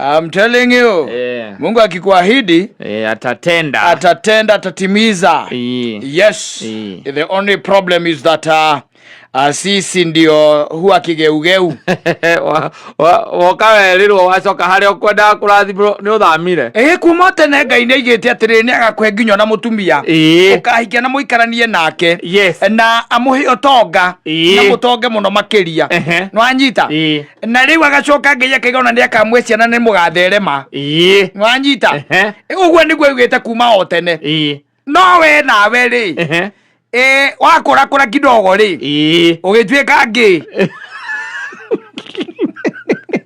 I'm telling you. Mungu akikuahidi Atatenda. Atatenda, atatimiza. Yes. The only problem is that sisi ndio huwa kigeugeu. Woka werirwo wacoka harĩa ũkwendaga kũrathimwo nĩ ũthamire. Ĩ, kuma tene Ngai nĩ aigĩte atĩrĩrĩ, nĩ agakũhe nginya na mũtumia ũkahikia na mũikaranie nake na amũhe ũtonga na mũtonge mũno makĩria. Nĩwanyita? Na rĩu agacoka Ngai akaiga ona nĩ akamwe ciana nĩ mũgatherema. Nĩwanyita? Ũguo nĩguo augĩte kuma o tene. No we nawe rĩ, wakũrakũra kidogo rĩ, ũgĩtuĩka ngĩ.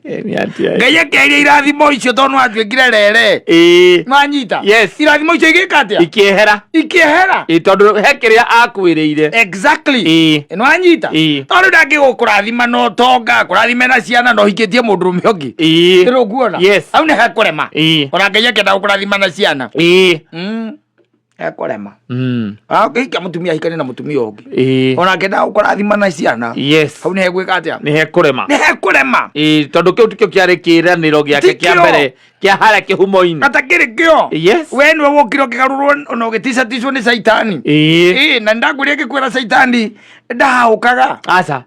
Nĩ atĩa? Ngai akĩaria irathimo icio tondũ nĩwatuĩkire rere. Nĩwanyita? Yes. Irathimo icio igĩka atĩa? Ikĩehera. Ikĩehera. Tondũ he kĩrĩa akwĩrĩire. Nĩwanyita? Tondũ ndangĩgũkũrathima na ũtonga, kũrathime na ciana na ũhikĩtie mũndũrũme ũngĩ. Ndĩrũkuona? Yes. Hau nĩ hekũrema. Ona Ngai akĩenda gũkũrathima na ciana, hekũrema. Ũngĩhikia mũtumia, ahikanie na mũtumia ũngĩ, ona akĩenda gũkũrathima na ciana, hau nĩ hegwĩka atĩa? Nĩ hekũrema. Nĩ hekũrema. Tondũ kĩu tikĩo kĩarĩ kĩĩranĩro gĩake kĩa Tikĩo. mbere kĩa harĩa kĩhumo-inĩ. Atakĩrĩ kĩo. We nĩwe wokire ũkĩgarũrwo ona ũgĩticaticwo nĩ caitani. Na ndakwĩria ngĩkwĩra caitani ndahahũkaga. Aca.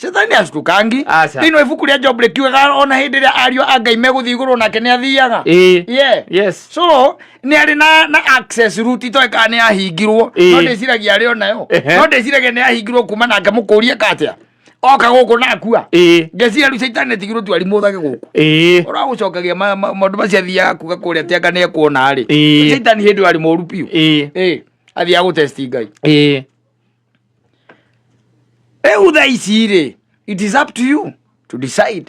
Caitani acukangi. Aca. Thĩinĩ wa ibuku rĩa Job rĩkiugaga ona hĩndĩ ĩrĩa ariũ a Ngai megũthiĩ igũrũ nake nĩ athiaga. So nĩ arĩ na access route itoĩ kana nĩ yahingirwo. No ndĩciragia arĩ onayo. No ndĩciragia nĩ yahingirwo kuma nake mũkũrie katĩa oka gũkũ na akua. Ngeciria rĩu caitani etigirwo tu arimũthage gũkũ. Ũragũcokagia maũndũ macio athiaga kuga kũrĩa atĩ anga nĩ ekuona rĩ. Caitani hĩndĩ ĩyo arĩ mũru biũ. Athiaga gũtesti Ngai. Rĩu thaa ici rĩ, it is up to you to decide,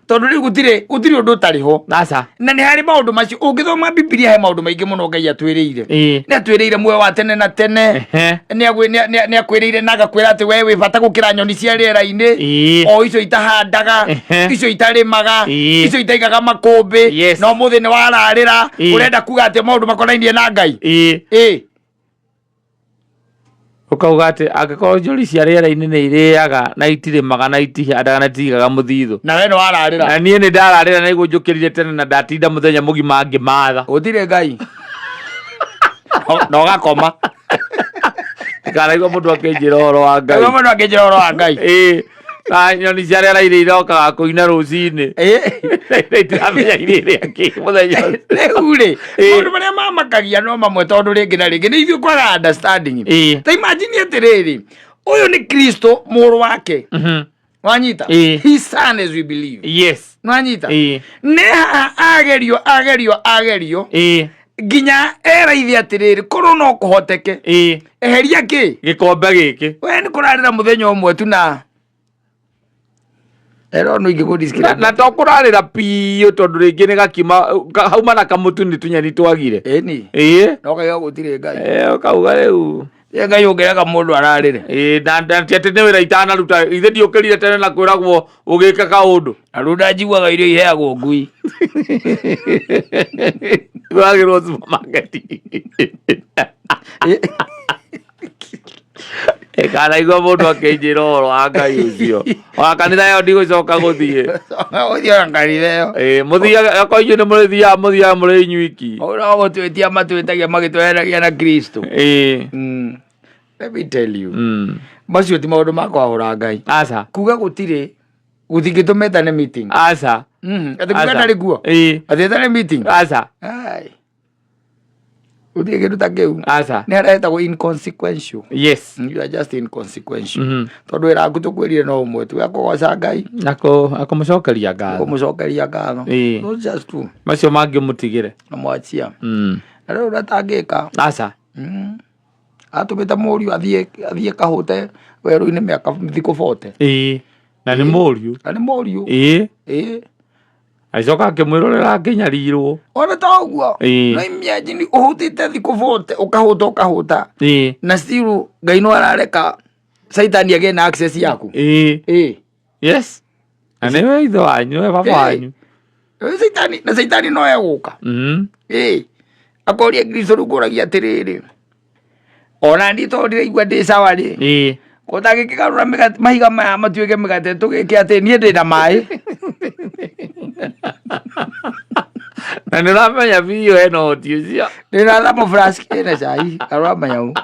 tondũ rĩu gũtirĩ ũndũ ũtarĩ ho. Aca. Na nĩ harĩ maũndũ macio ũngĩthoma Bibilia, he maũndũ maingĩ mũno Ngai atwĩrĩire. Nĩ atwĩrĩire muoyo wa tene na tene. Nĩ akwĩrĩire na agakwĩra atĩ we wĩ bata gũkĩra nyoni cia rĩera-inĩ, o icio itahandaga, icio itarĩmaga, icio itaigaga makũmbĩ. Na ũmũthĩ nĩ wararĩra. Ũrenda kuga atĩ maũndũ makonainie na Ngai. Ũkauga atĩ angĩkorwo njũri cia rĩera-inĩ nĩ irĩaga na itirĩmaga na itihandaga na itigaga mũthithũ, na we nĩ wararĩra, na niĩ nĩ ndararĩra na iguo njũkĩrire tene na ndatinda mũthenya mũgima ngĩmatha. Gũtirĩ Ngai na ũgakoma. Ndikanaigua mũndũ akĩnjĩra ũhoro wa Ngai. Ngai mũndũ akĩnjĩra ũhoro wa Ngai. Na nyoni cia rĩera-inĩ irokaga kũina rũcinĩ. Itiramenya irĩrĩa kĩ mũthenya ũcio. Rĩu rĩ, maũndũ marĩa mamakagia no mamwe, tondũ rĩngĩ na rĩngĩ nĩ ithuĩ kwaga understanding. Ta imagine atĩrĩrĩ, ũyũ nĩ Kristo mũrũ wake. Wanyita? His son, as we believe. Nwanyita? Nĩ haha agerio, agerio, agerio, nginya eraithe atĩrĩrĩ, korwo no kũhoteke, eheria kĩ? Gĩkombe gĩkĩ. We nĩ kũrarĩra mũthenya ũmwe tu na ero no ingĩkũ Na to kũrarĩra biũ, tondũ rĩngĩ nĩ gakima hauma na kamũtu nĩ tũnyeni twagire. Ĩni. No kaiga gũtirĩ Ngai. Ũkauga rĩu. Ĩ, Ngai ũngĩreka mũndũ ararĩre? Na ti atĩ nĩ wĩra itanaruta, ithe ndiũkĩrire tene na kwĩragwo ũgĩka kaũndũ. Na rĩu ndanjiguaga irio iheagwo ngui. Wagĩrwo supermarket. Kanaigua mũndũ akĩnjĩra ũhoro wa Ngai ũcio, ona kanitha ĩyo ndigũcoka gũthiĩ. Ũthiĩ ona kanitha ĩyo. Mũthiaga okorwo inyuĩ nĩ mũrĩthiaga, mũthiaga mũrĩ inyuiki. No gũtwĩtia matwĩtagia magĩtweheragia na Kristo. Let me tell you, macio ti maũndũ ma kwahũra Ngai. Aca. Kuga gũtirĩ gũtingĩtũma etane meeting. Aca. Atĩ kuga ndarĩ kuo, atĩ etane meeting? Aca. Ai. Gũtirĩ kĩndũ ta kĩu. Aca. Nĩ harĩa hetagwo inconsequential. You are just inconsequential, tondũ wĩra waku tũkwĩrire no ũmwe tu, wa kũgoca Ngai, na kũmũcokeria ngatho. Kũmũcokeria ngatho. Those just two. Macio mangĩ ũmũtigĩre. Na mwachia. Na rĩu ũrĩa atangĩka. Aca. Atũmĩte mũriũ athiĩ kahũte werũ-inĩ mĩaka thikũ 40. Na nĩ mũriũ. Na nĩ mũriũ. Agĩcoka akĩmwĩrorera akĩnyarirwo. Ona ta ũguo. No imagine ũhutĩte thikũ 40, ũkahũta, ũkahũta, na still Ngai no arareka Caitani agĩe na access yaku. Yes, na nĩwe ithe wanyu, nĩwe baba wanyu. Caitani, na Caitani no egũka. Akoria Kristo, rĩu ngũragia atĩrĩrĩ, ona niĩ tondũ ndĩraigua ndĩ sawa rĩ, ũtangĩkĩgarũra mahiga maya matuĩke mĩgate, tũgĩke atĩ niĩ ndĩ na maĩ. Na nĩ ũramenya biũ hena ũhoti ũcio. Ndĩna thermo flask ĩna cai karũa manyau.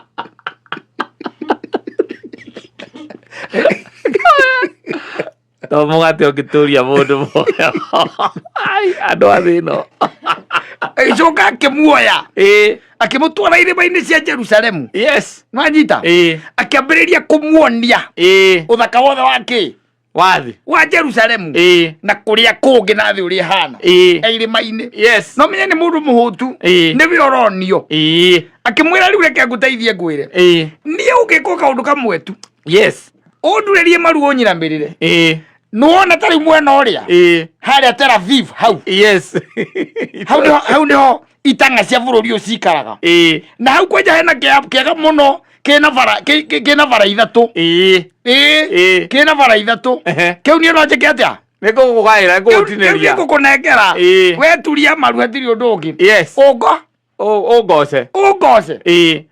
To mũgate ũngĩtũria mũndũ muoyo. Ai, andũ a thĩ ĩno. Agĩcoka akĩmuoya. Akĩmũtwara irĩma-inĩ cia Jerusalemu. Yes. Nwanyita? Akĩambĩrĩria kũmuonia ũthaka wothe wa kĩ? Wathi. Wa Jerusalemu. Na kũrĩa kũngĩ na thĩ ũrĩa ĩhana. E irĩma-inĩ. Yes. No menye nĩ mũndũ mũhũtu. Nĩwe ũronio. Akĩmwĩra rĩu reke ngũteithie ngwĩre. Niĩ ũngĩkwo kaũndũ kamwe tu. Yes. Ũndurĩrie maru ũnyinamĩrĩre. Nĩwona ta rĩu mwena ũrĩa. Harĩa Tel Aviv hau. Yes. Hau nĩho hau nĩho itang'a cia bũrũri ũyũ cikaraga. Na hau kwanja hena kĩaga mũno kĩna bara kĩna bara ithatũ. Kĩna bara ithatũ. Kĩu niĩ no njĩke atĩa? Nĩ ngũgũgaĩra, ngũgũtinĩria. Kĩu ngũkũnengera. We turia maru hatirĩ ũndũ ũngĩ. Yes. Ũngo. Ũngoce. Ũngoce.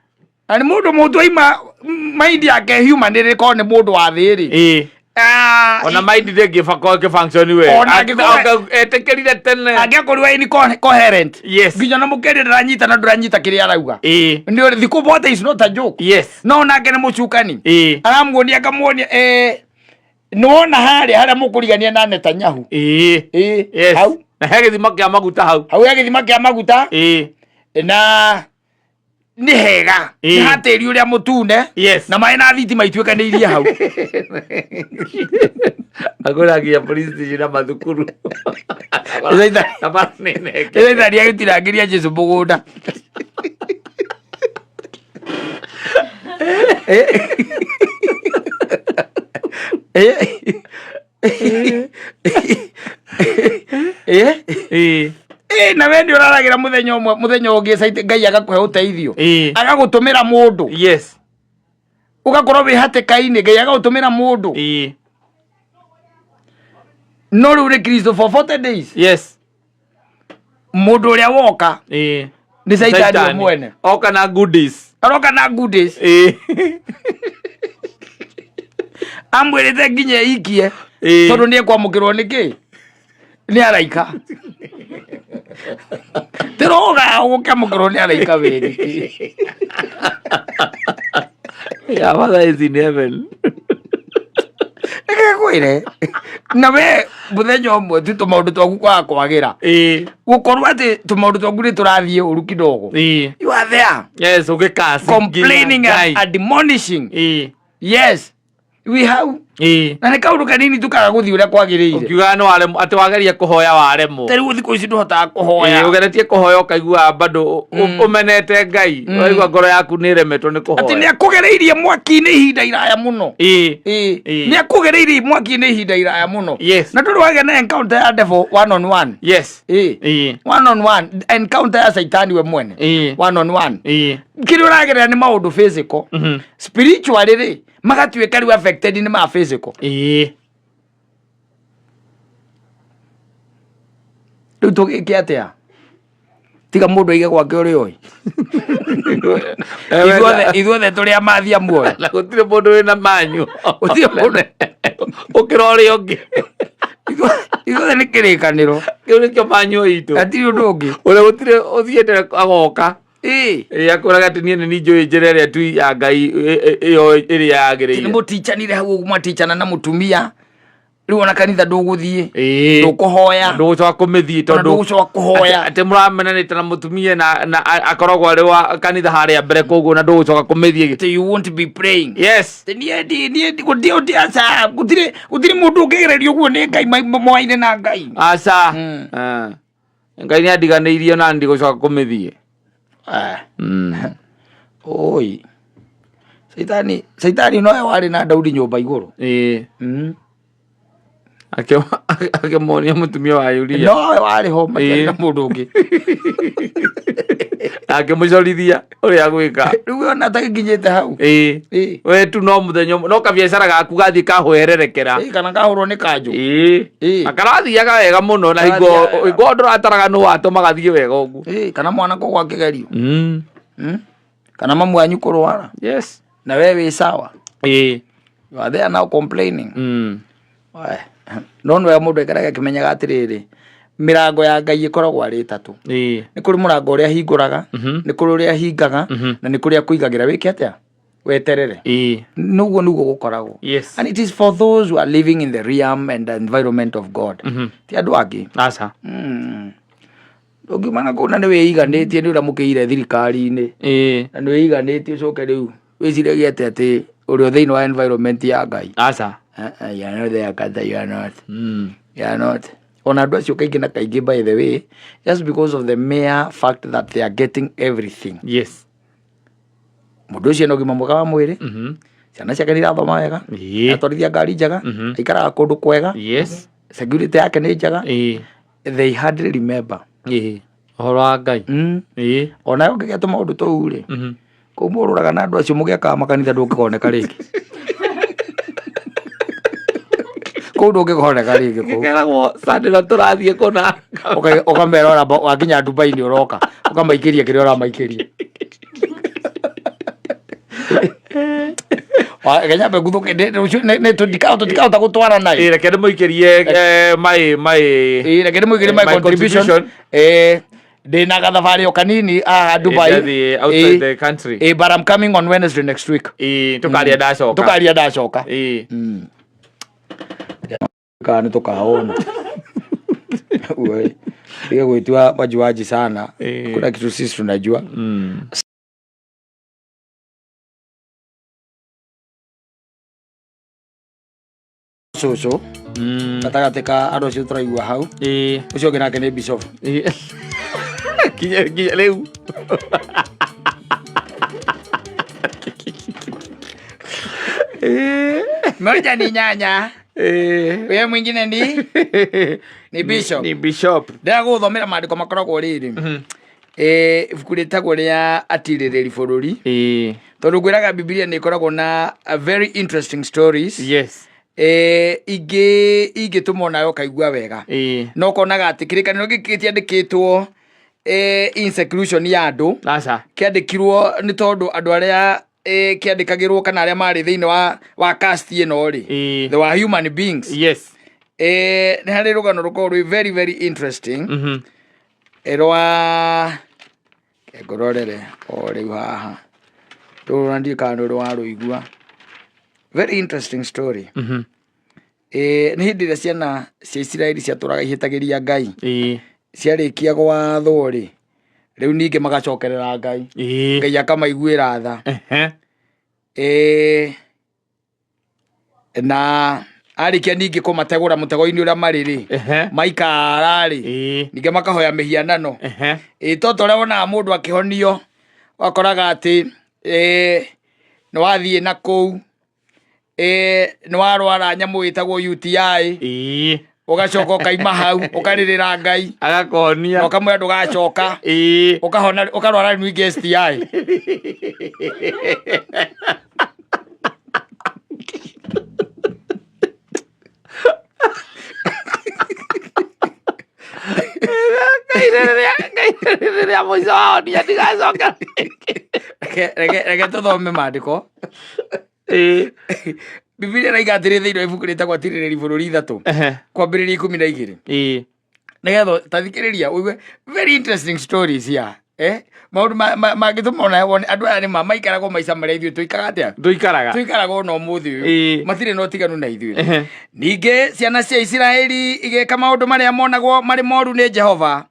Na nĩ mũndũ mũndũ aima mind yake human ĩrĩ korwo nĩ mũndũ wa thĩ rĩ. Ona mind ndĩngĩbakorwo ĩkĩ-function wega. Ona angĩkorwo- Etĩkĩrire tene. Angĩakorirwo incoherent. Yes. Nginya na mũkĩaria ndaranyita na ndũranyita kĩrĩa arauga. Nĩ thikũ bote is not a joke. Yes. No nake nĩ mũcukani. Aramuonia akamuonia nĩwona harĩa harĩa mũkũrigania na Netanyahu. Yes. Hau. Na he gĩthima kĩa maguta hau. Hau he gĩthima kĩa maguta. Na nĩ hega. Nĩ hatĩri ũrĩa mũtune. Yes. Na maĩ na thitima ituĩkanĩirie hau. Agũragia police station na mathukuru. Na bara nĩ nenge. Ĩraithani agĩtirangĩria Jesu mũgũnda. Na we nĩ ũraragĩra mũthenya ũmwe mũthenya ũngĩ Ngai agakũhe ũteithio. Agagũtũmĩra mũndũ. Yes. Ũgakorwo wĩ hatĩka-inĩ Ngai agagũtũmĩra mũndũ. No rĩu nĩ Kristo for 40 days. Yes. Mũndũ ũrĩa woka nĩ Caitani we mwene. Oka na goodies. Aroka na goodies. Amwĩrĩte nginya eikie. Tondũ nĩ ekwamũkĩrwo nĩ kĩ? Nĩ araika. Tĩroga gũkĩamũkĩrwo nĩ araika wĩ nĩkĩ? Your father is in heaven. Reke ngwĩre. Na we mũthenya ũmwe tu tũmaũndũ twaku kwaga kwagĩra. Gũkorwo atĩ tũmaũndũ twaku nĩ tũrathiĩ ũru kidogo. You are there. Yes, ũgĩkasi. Complaining and admonishing. Yes. Wĩ hau. Na nĩ kaũndũ kanini tu kaga gũthiĩ ũrĩa kwagĩrĩire. Ũkiugaga nĩ waremwo, atĩ wageria kũhoya waremwo. Ta rĩu thikũ ici ndũhotaga kũhoya. Ũgeretie kũhoya ũkaigua bado ũmenete Ngai. Ũkaigua ngoro yaku nĩ ĩremetwo nĩ kũhoya. Atĩ nĩ akũgereirie mwaki-inĩ ihinda iraya mũno. Nĩ akũgereirie mwaki-inĩ ihinda iraya mũno. Yes. Na ndũrĩ wagĩa na encounter ya devil one on one. Yes. One on one encounter ya Saitani we mwene. One on one. Kĩrĩa ũragerera nĩ maũndũ physical. Spiritually rĩ, magatuĩka rĩu affected nĩ ma physical. Rĩu tũgĩke atĩa? Tiga mũndũ aige gwake ũrĩa oĩ. Ithuothe tũrĩ amathia muoyo. Na gũtirĩ mũndũ wĩna manyu. Gũtirĩ mũndũ. Ũkĩra ũrĩa ũngĩ. Ithuothe nĩ kĩrĩkanĩro. Kĩu nĩkĩo manyu itũ. Hatirĩ ũndũ ũngĩ. Ũrĩa gũtirĩ ũthiĩte agoka. Akwĩraga atĩ niĩ nĩ niĩ njũĩ njĩra ĩrĩa tu ya Ngai ĩyo ĩrĩa yagĩrĩire. Nĩ mũtichanire hau ũguo mwatichana na mũtumia. Rĩu ona kanitha ndũgũthiĩ. Ndũkũhoya. Ndũgũcoka kũmĩthiĩ tondũ ndũgũcoka kũhoya. Atĩ mũramenanĩte na mũtumia na akoragwo arĩ wa kanitha harĩa mbere koguo na ndũgũcoka kũmĩthiĩ. Atĩ you won't be praying. Yes. Atĩ niĩ ndi niĩ ndi gũtirĩ ũndũ aca gũtirĩ gũtirĩ mũndũ ũngĩgererio ũguo nĩ Ngai moaine na Ngai. Aca. Ngai nĩ andiganĩirie na ndigũcoka kũmĩthiĩ. Oi. Saitani, Saitani nowe warĩ na Daudi nyũmba igũrũ. Akĩmonia mũtumia wa Uria. Nowe warĩ ho matiarĩ na mũndũ ũngĩ. Akĩmũcorithia ũrĩa gwĩka. Rĩu ona atagĩkinyĩte hau. We tu no mũthenya ũmwe, no kabiacara gaku gathiĩ kahwererekera. Kana kahũrwo nĩ kanjũ. Na karathiaga wega mũno na hingo Karathiaga. hingo ndũrataraga nũ watũma gathiĩ wega ũguo. Kana mwana kũgwa kĩgerio. Kana mamu wanyu kũrwara. Yes. Na we wĩ sawa. You are there now complaining. No nĩ wega mũndũ aikarage akĩmenyaga atĩrĩrĩ, Mĩrango ya Ngai ĩkoragwo arĩ ĩtatũ. Nĩ kũrĩ mũrango ũrĩa ahingũraga, nĩ kũrĩ ũrĩa ahingaga, na nĩ kũrĩ akũigagĩra wĩke atĩa? Weterere. Nĩguo nĩguo gũkoragwo. And it is for those who are living in the realm and the environment of God. Ti andũ angĩ. Aca. Ndũngiuma na kũu na nĩ wĩiganĩtie, nĩ ũramũkĩire thirikari-inĩ na nĩ wĩiganĩtie, ũcoke rĩu wĩciragie atĩ ũrĩ o thĩinĩ wa environment ya Ngai. Aca. Uh-uh, you are not there, Kata, you are not. You are not. Ona andũ acio kaingĩ na kaingĩ, by the way, just because of the mere fact that they are getting everything. Mũndũ ũcio ena ũgima mwega wa mwĩrĩ, ciana ciake nĩ irathoma wega, atwarithia ngari njega, aikaraga kũndũ kwega, security yake nĩ njega, they hardly remember. Ũhoro wa Ngai. Onawe ũngĩgĩa tũmaũndũ tũu rĩ, kũu mũrũraga na andũ acio mũgĩakaga makanitha, ndũngĩkoneka rĩngĩ kũu, ndũngĩkoneka rĩngĩ kũu. Keragwo Sunday na tũrathiĩ kũna. Ũkamera ũramba wakinya Dubai nĩ ũroka ũkamaikĩria kĩrĩa ũramaikĩria. Kenya mbe nguthuke rũciũ tũtikahota gũtwara nayo. Reke ndĩmũikĩrie my Ĩ, reke ndĩmũikĩrie my my contribution. Contribution. Ndĩna gathabarĩ o kanini haha Dubai. Ndathiĩ outside Ĩ, the country. Ĩ, but I'm coming on Wednesday next week. Tũkaria ndacoka. Tũkaria ndacoka. Kana nĩ tũkaona. Ue, tiga gwĩtua majuaji sana. Kuna kitu sisi tunajua. Cũcũ gatagatĩ ka andũ acio tũraigua hau, ũcio ũngĩ nake nĩ bishop. Nginya rĩu. Moja ni nyanya, huyo mwingine ni bishop. Ni bishop. Ndĩragũthomera maandĩko makoragwo rĩrĩ, ibuku rĩtagwo rĩa Atirĩrĩri Bũrũri, tondũ ngwĩraga Bibilia nĩ ĩkoragwo na a very interesting stories. Ingĩ ingĩtũma onawe ũkaigua wega, na ũkonaga atĩ kĩrĩkanĩro gĩkĩ gĩtiandĩkĩtwo in seclusion ya andũ. Aca. Kĩandĩkirwo nĩ tondũ andũ arĩa kĩandĩkagĩrwo kana arĩa marĩ thĩinĩ wa cast ĩno rĩ, they were human beings. Nĩ harĩ rũgano rũkoragwo rwĩ very very interesting, rwa ngũrorere o rĩu haha rũrũ, na ndiũĩ kana nĩ ũrĩ warũigua. Very interesting story. Nĩ hĩndĩ ĩrĩa ciana cia Isiraeli ciatũraga ihĩtagĩria Ngai, ciarĩkia gwathwo rĩ, rĩu ningĩ magacokerera Ngai. Ngai akamaiguĩra tha. Na arĩkia ningĩ kũmategũra mũtego-inĩ ũrĩa marĩ rĩ, maikara rĩ, ningĩ makahoya mĩhianano. Ĩ, to ta ũrĩa wonaga mũndũ akĩhonio, wakoraga atĩ nĩ wathiĩ na kũu, nĩ warwara nyamũ ĩtagwo UTI, ũgacoka ũkaima hau ũkarĩrĩra Ngai Agakonia. Na ũkamwĩra ndũgacoka. Ũkahona, ũkarwara rĩu ingĩ STI. Ngai rĩrĩa mũico wahonia ndigacoka. Reke tũthome maandĩko. Bibilia ĩraiga atĩrĩ thĩinĩ wa ibuku rĩtagwo Atirĩrĩri Bũrũri 3, kwambĩrĩria 12, nĩgetha tathikĩrĩria ũigue very interesting stories ya maũndũ mangĩtũma ona wone andũ aya nĩ ma maikaragwo maica marĩa ithuĩ tũikaraga atĩa. Tũikaraga. Tũikaraga ona ũmũthĩ ũyũ. Matirĩ na ũtiganu na ithuĩ. Ningĩ ciana cia Isiraeli igĩka maũndũ marĩa monagwo marĩ moru nĩ Jehova,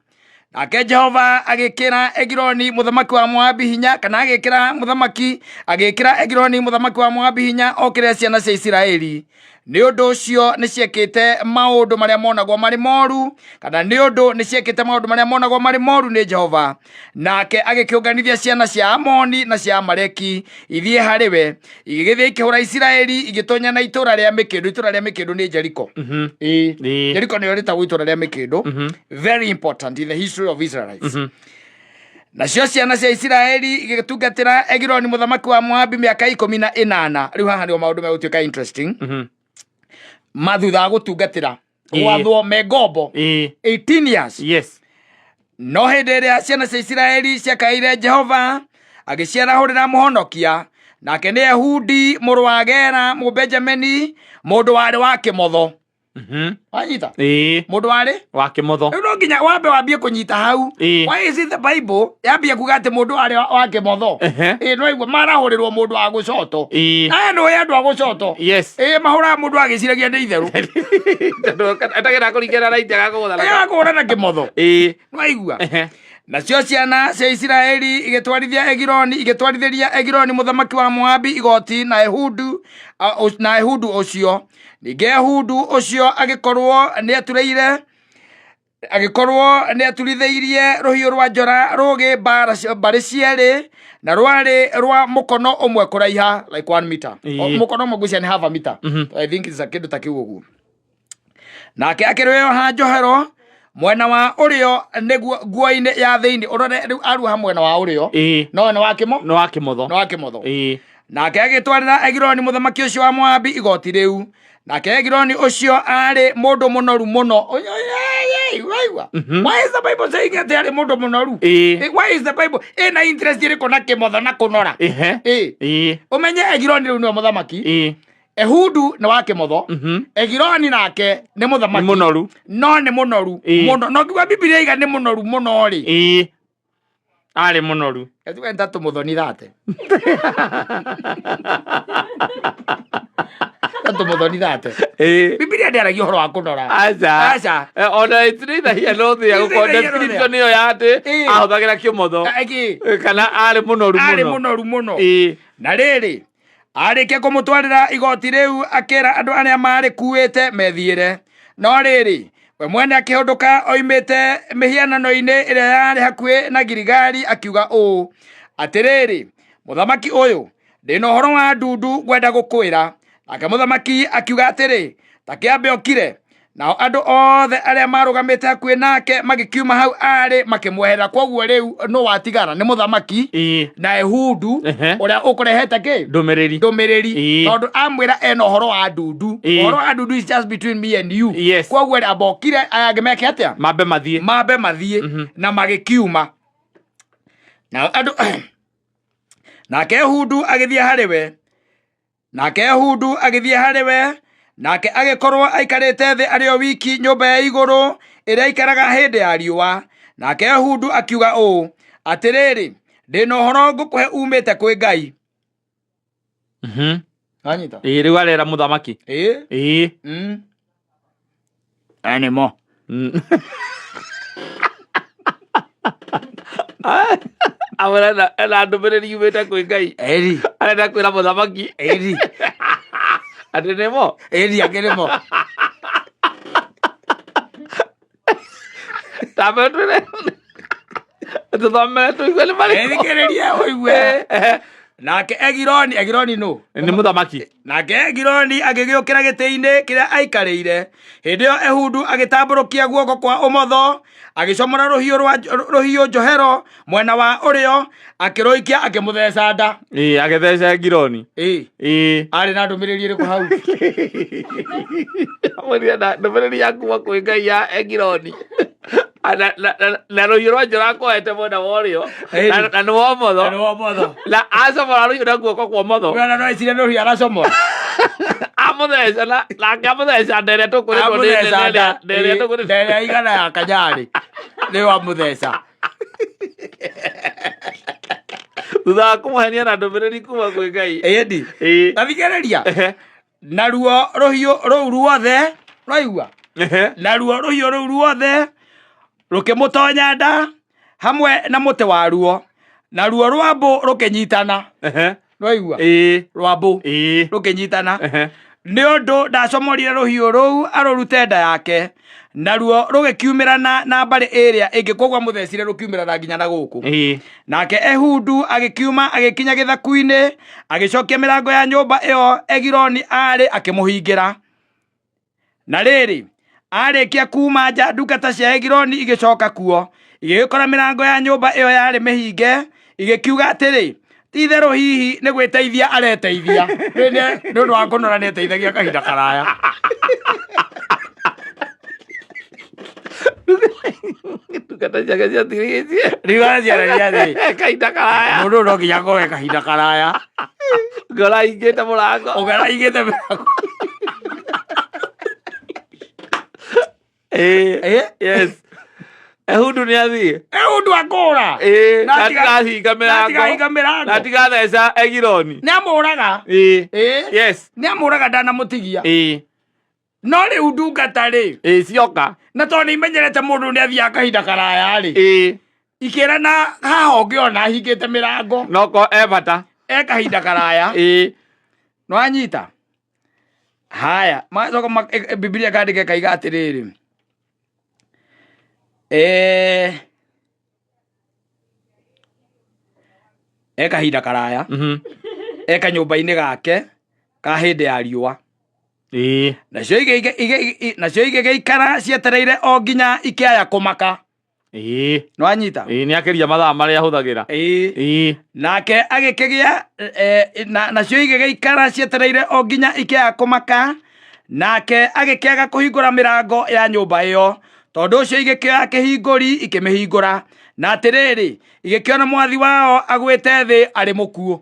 nake Jehova agĩkĩra Egiloni mũthamaki wa Moabi hinya, kana agĩkĩra mũthamaki agĩkĩra Egiloni mũthamaki wa Moabi hinya okĩrĩre ciana cia Isiraeli, nĩ ũndũ ũcio nĩ ciekĩte maũndũ marĩa monagwo marĩ moru, kana nĩ ũndũ nĩ ciekĩte maũndũ marĩa monagwo marĩ moru nĩ Jehova. Nake agĩkĩũnganithia ciana cia Amoni na cia Amaleki ithiĩ harĩ we, igĩgĩthiĩ ikĩhũra Isiraeli, igĩtonya na itũũra rĩa mĩkĩndũ. Itũũra rĩa mĩkĩndũ nĩ Jeriko. Jeriko nĩyo rĩtagwo itũũra rĩa mĩkĩndũ, very important in the history of Israelites. Nacio ciana cia Isiraeli igĩtungatĩra Egiloni mũthamaki wa Moabi mĩaka 18. Rĩu haha nĩho maũndũ megũtuĩka interesting. Ma thutha wa gũtungatĩra, gwathwo me ngombo 18 years. No hĩndĩ ĩrĩa ciana cia Isiraeli ciakaĩire Jehova, agĩciarahũrĩra mũhonokia, nake nĩ Ehudi mũrũ wa Gera Mũbenjamini, mũndũ warĩ wa kĩmotho. Wanyita? Ĩĩ. Mũndũ warĩ wa kĩmotho. Rĩu no nginya wambe wambie kũnyita hau. Why is it the Bible yambie kuga atĩ mũndũ arĩ wa kĩmotho? Ĩĩ, no igua marahũrĩrwo mũndũ wa gũcoto. Aya nĩ andũ a gũcoto. Ĩĩ, mahũraga mũndũ agĩciragia nĩ itherũ. Tondũ etagĩra kũringana na itĩ agakũgũtha na Agakũhũra na kĩmotho. Nĩwaigua? Nacio ciana cia Isiraeli igĩtwarithia Egiloni, igĩtwarithĩria Egiloni mũthamaki wa Moabi igoti na Ehudu, na Ehudu ũcio. Ningĩ Ehudu ũcio agĩkorwo nĩaturĩire agĩkorwo nĩaturithĩirie rũhiũ rwa njora rũgĩ mbara mbarĩ cierĩ na rwarĩ rwa mũkono ũmwe kũraiha, like 1 meter. Mũkono ũmwe ngwĩciria nĩ half a meter. I think it's a kĩndũ ta kĩu ũguo. Nake akĩrĩoha njohero mwena wa ũrĩo nĩguo nguo-inĩ ya thĩinĩ. Ũrore rĩu aruoha mwena wa ũrĩo. No nĩ wa kĩmo? Nĩ wa kĩmotho. Nĩ wa kĩmotho. Nake agĩtwarĩra Egiloni mũthamaki ũcio wa Moabi igoti rĩu. Nake Egiloni ũcio aarĩ mũndũ mũnoru mũno. Waigua? Why is the Bible saying atĩ aarĩ mũndũ mũnoru? Why is the Bible ĩna interest ĩrĩkũ na kĩmotho na kũnora? Ũmenye Egiloni rĩu nĩwe mũthamaki. Ehudu nĩ wa kĩmotho. Egiloni nake nĩ mũthamaki. Nĩ mũnoru. No nĩ mũnoru mũno. No ngiuga Bibilia iga nĩ mũnoru mũno rĩ. Arĩ mũnoru. Etuge nta tũmũthoni thate. Ta tũmũthoni thate. Bibilia ndĩaragia ũhoro wa kũnora. Aca. Aca. Ona it's neither here nor there. It's Gũkorwo neither here nor description there. ĩyo ya atĩ ahũthagĩra kĩmotho. Kana arĩ mũnoru mũno. Arĩ mũnoru mũno. Na rĩrĩ, arĩkia kũmũtwarĩra igoti rĩu, akĩra andũ arĩa maarĩkuĩte methiĩre. No rĩrĩ, we mwene akĩhũndũka oimĩte mĩhianano-inĩ ĩrĩa yarĩ hakuhĩ na Giligali, akiuga ũũ, Atĩrĩrĩ, mũthamaki ũyũ, ndĩ na ũhoro wa ndundu ngwenda gũkwĩra. Nake mũthamaki akiuga atĩrĩ, Ta kĩambe ũkire. Nao andũ othe arĩa marũgamĩte hakuhĩ nake magĩkiuma hau aarĩ makĩmweherera. Kwoguo rĩu nũ watigara? Nĩ mũthamaki na Ehudu ũrĩa ũkũrehete kĩ? Ndũmĩrĩri. Ndũmĩrĩri. Tondũ amwĩra ena ũhoro wa ndundu. Ũhoro wa ndundu is just between me and you. Kwoguo rĩ, amba ũkire, aya angĩ meke atĩa? Mambe mathiĩ. Mambe mathiĩ. Na magĩkiuma. Nao andũ nake Ehudu agĩthiĩ harĩ we. Nake Ehudu agĩthiĩ harĩ we, nake agĩkorwo aikarĩte thĩ arĩ o wiki nyũmba ya igũrũ ĩrĩa aikaraga hĩndĩ ya riũa. Nake Ehudu akiuga ũũ, Atĩrĩrĩ, ndĩ na ũhoro ngũkũhe uumĩte kwĩ Ngai. Wanyita? Ĩĩ, rĩu arera mũthamaki. Ĩĩ. Ĩĩ. Aya nĩmo. Amwĩra ena ndũmĩrĩri yumĩte kwĩ Ngai. Eri. Arenda kwĩra mũthamaki. Eri. Atĩ nĩmo. Eri angĩ nĩmo. Tambe twĩre. Tũthomere tũigue nĩ marĩkũ. Thikĩrĩria ũigue. Nake Egiloni, Egiloni nũ? Nĩ mũthamaki. Nake Egiloni agĩgĩũkĩra gĩtĩ-inĩ kĩrĩa aikarĩire. Hĩndĩ ĩyo Ehudu agĩtambũrũkia guoko kwa ũmotho, agĩcomora rũhiũ rwa rũhiũ njohero mwena wa ũrĩo, akĩrũikia akĩmũtheca nda. Ĩĩ, agĩtheca Egiloni. Ĩĩ. Ĩĩ. Arĩ na ndũmĩrĩri ĩrĩkũ hau? Amwĩrire na ndũmĩrĩri ya kuma kwĩ Ngai ya Egiloni. Na, na, na, na rũhiũ rwa njora akoete mwena wa ũrĩo Ĩĩ. na, na nĩ wa ũmotho Nĩ wa ũmotho. na acomora rũhiũ na guoko kwa ũmotho. Wena no ecirie nĩ rũhiũ aracomora. Amũtheca na nake amũtheca nda ĩrĩa tũkũrĩtwo nĩ Amũtheca nda. nda ĩrĩa tũkũrĩtwo. Nda ĩrĩa igana ya kanyarĩ. Nĩ wamũtheca. Thutha wa kũmũhenia na ndũmĩrĩri kuma kwĩ Ngai. Ĩndi. Ĩĩ. Tathikĩrĩria. Naruo rũhiũ rũu ruothe, rwaigua? Naruo rũhiũ rũu ruothe rũkĩmũtonya nda hamwe na mũtĩ waruo, naruo rwambũ rũkĩnyitana. Rwaigua? Rwambũ rũkĩnyitana. Nĩ ũndũ ndacomorire rũhiũ rũu arũrute nda yake, naruo rũgĩkiumĩrana na mbarĩ ĩrĩa ĩngĩ, koguo amũthecire rũkiumĩrana nginya na gũkũ. Nake Ehudu agĩkiuma agĩkinya gĩthaku-inĩ, agĩcokia mĩrango ya nyũmba ĩyo Egiloni aarĩ akĩmũhingĩra. Na rĩrĩ, aarĩkia kuuma nja, ndungata cia Egiloni igĩcoka kuo, igĩgĩkora mĩrango ya nyũmba ĩyo yarĩ mĩhinge, igĩkiuga atĩrĩ, Ti-itherũ hihi nĩ gwĩteithia areteithia. Nĩ nĩ ũndũ wa kũnora nĩ eteithagia kahinda karaya. Ndungata ciake ciatigĩtie. Ndungata ciake ciatigĩtie. Kahinda karaya. Mũndũ ũyũ no nginya akoe kahinda karaya. Ngora ingĩte mũrango. Ũngora ingĩte mũrango. Ĩĩ. Yes. Ehudu nĩ athiĩ. Ehudu akũra. Ĩĩ. Na Na atiga- atigahinga Na mĩrango. atigahinga mĩrango. Na atigatheca Egiloni. Nĩ amũraga. Ĩĩ. Ĩĩ. Yes. Nĩ amũraga ndanamũtigia. Ĩĩ. No rĩu ndungata rĩ. Ĩĩ cioka. Na tondũ nĩ imenyerete mũndũ nĩ athiaga kahinda karaya rĩ. Ĩĩ. Ikĩra na haha ũngĩona hingĩte mĩrango. Noko e bata. E kahinda karaya. Ĩĩ. Nĩwanyita? Haya, magacoka Bibilia ĩkandĩka ĩkaiga atĩrĩrĩ. E kahinda karaya. E kanyũmba-inĩ gake ka hĩndĩ ya riũa. Ĩĩ. Nacio nacio igĩgĩikara cietereire o nginya ikĩaya kũmaka. Ĩĩ. Nĩwanyita? Ĩĩ, nĩ akĩria mathaa marĩa ahũthagĩra. Ĩĩ. Ĩĩ. Nake agĩkĩgĩa nacio igĩgĩikara cietereire o nginya ikĩaga kũmaka, nake agĩkĩaga kũhingũra mĩrango ya nyũmba ĩyo. Tondũ ũcio igĩkĩoya kĩhingũri ikĩmĩhingũra, na atĩrĩrĩ, igĩkĩona mwathi wao agwĩte thĩ arĩ mũkuũ.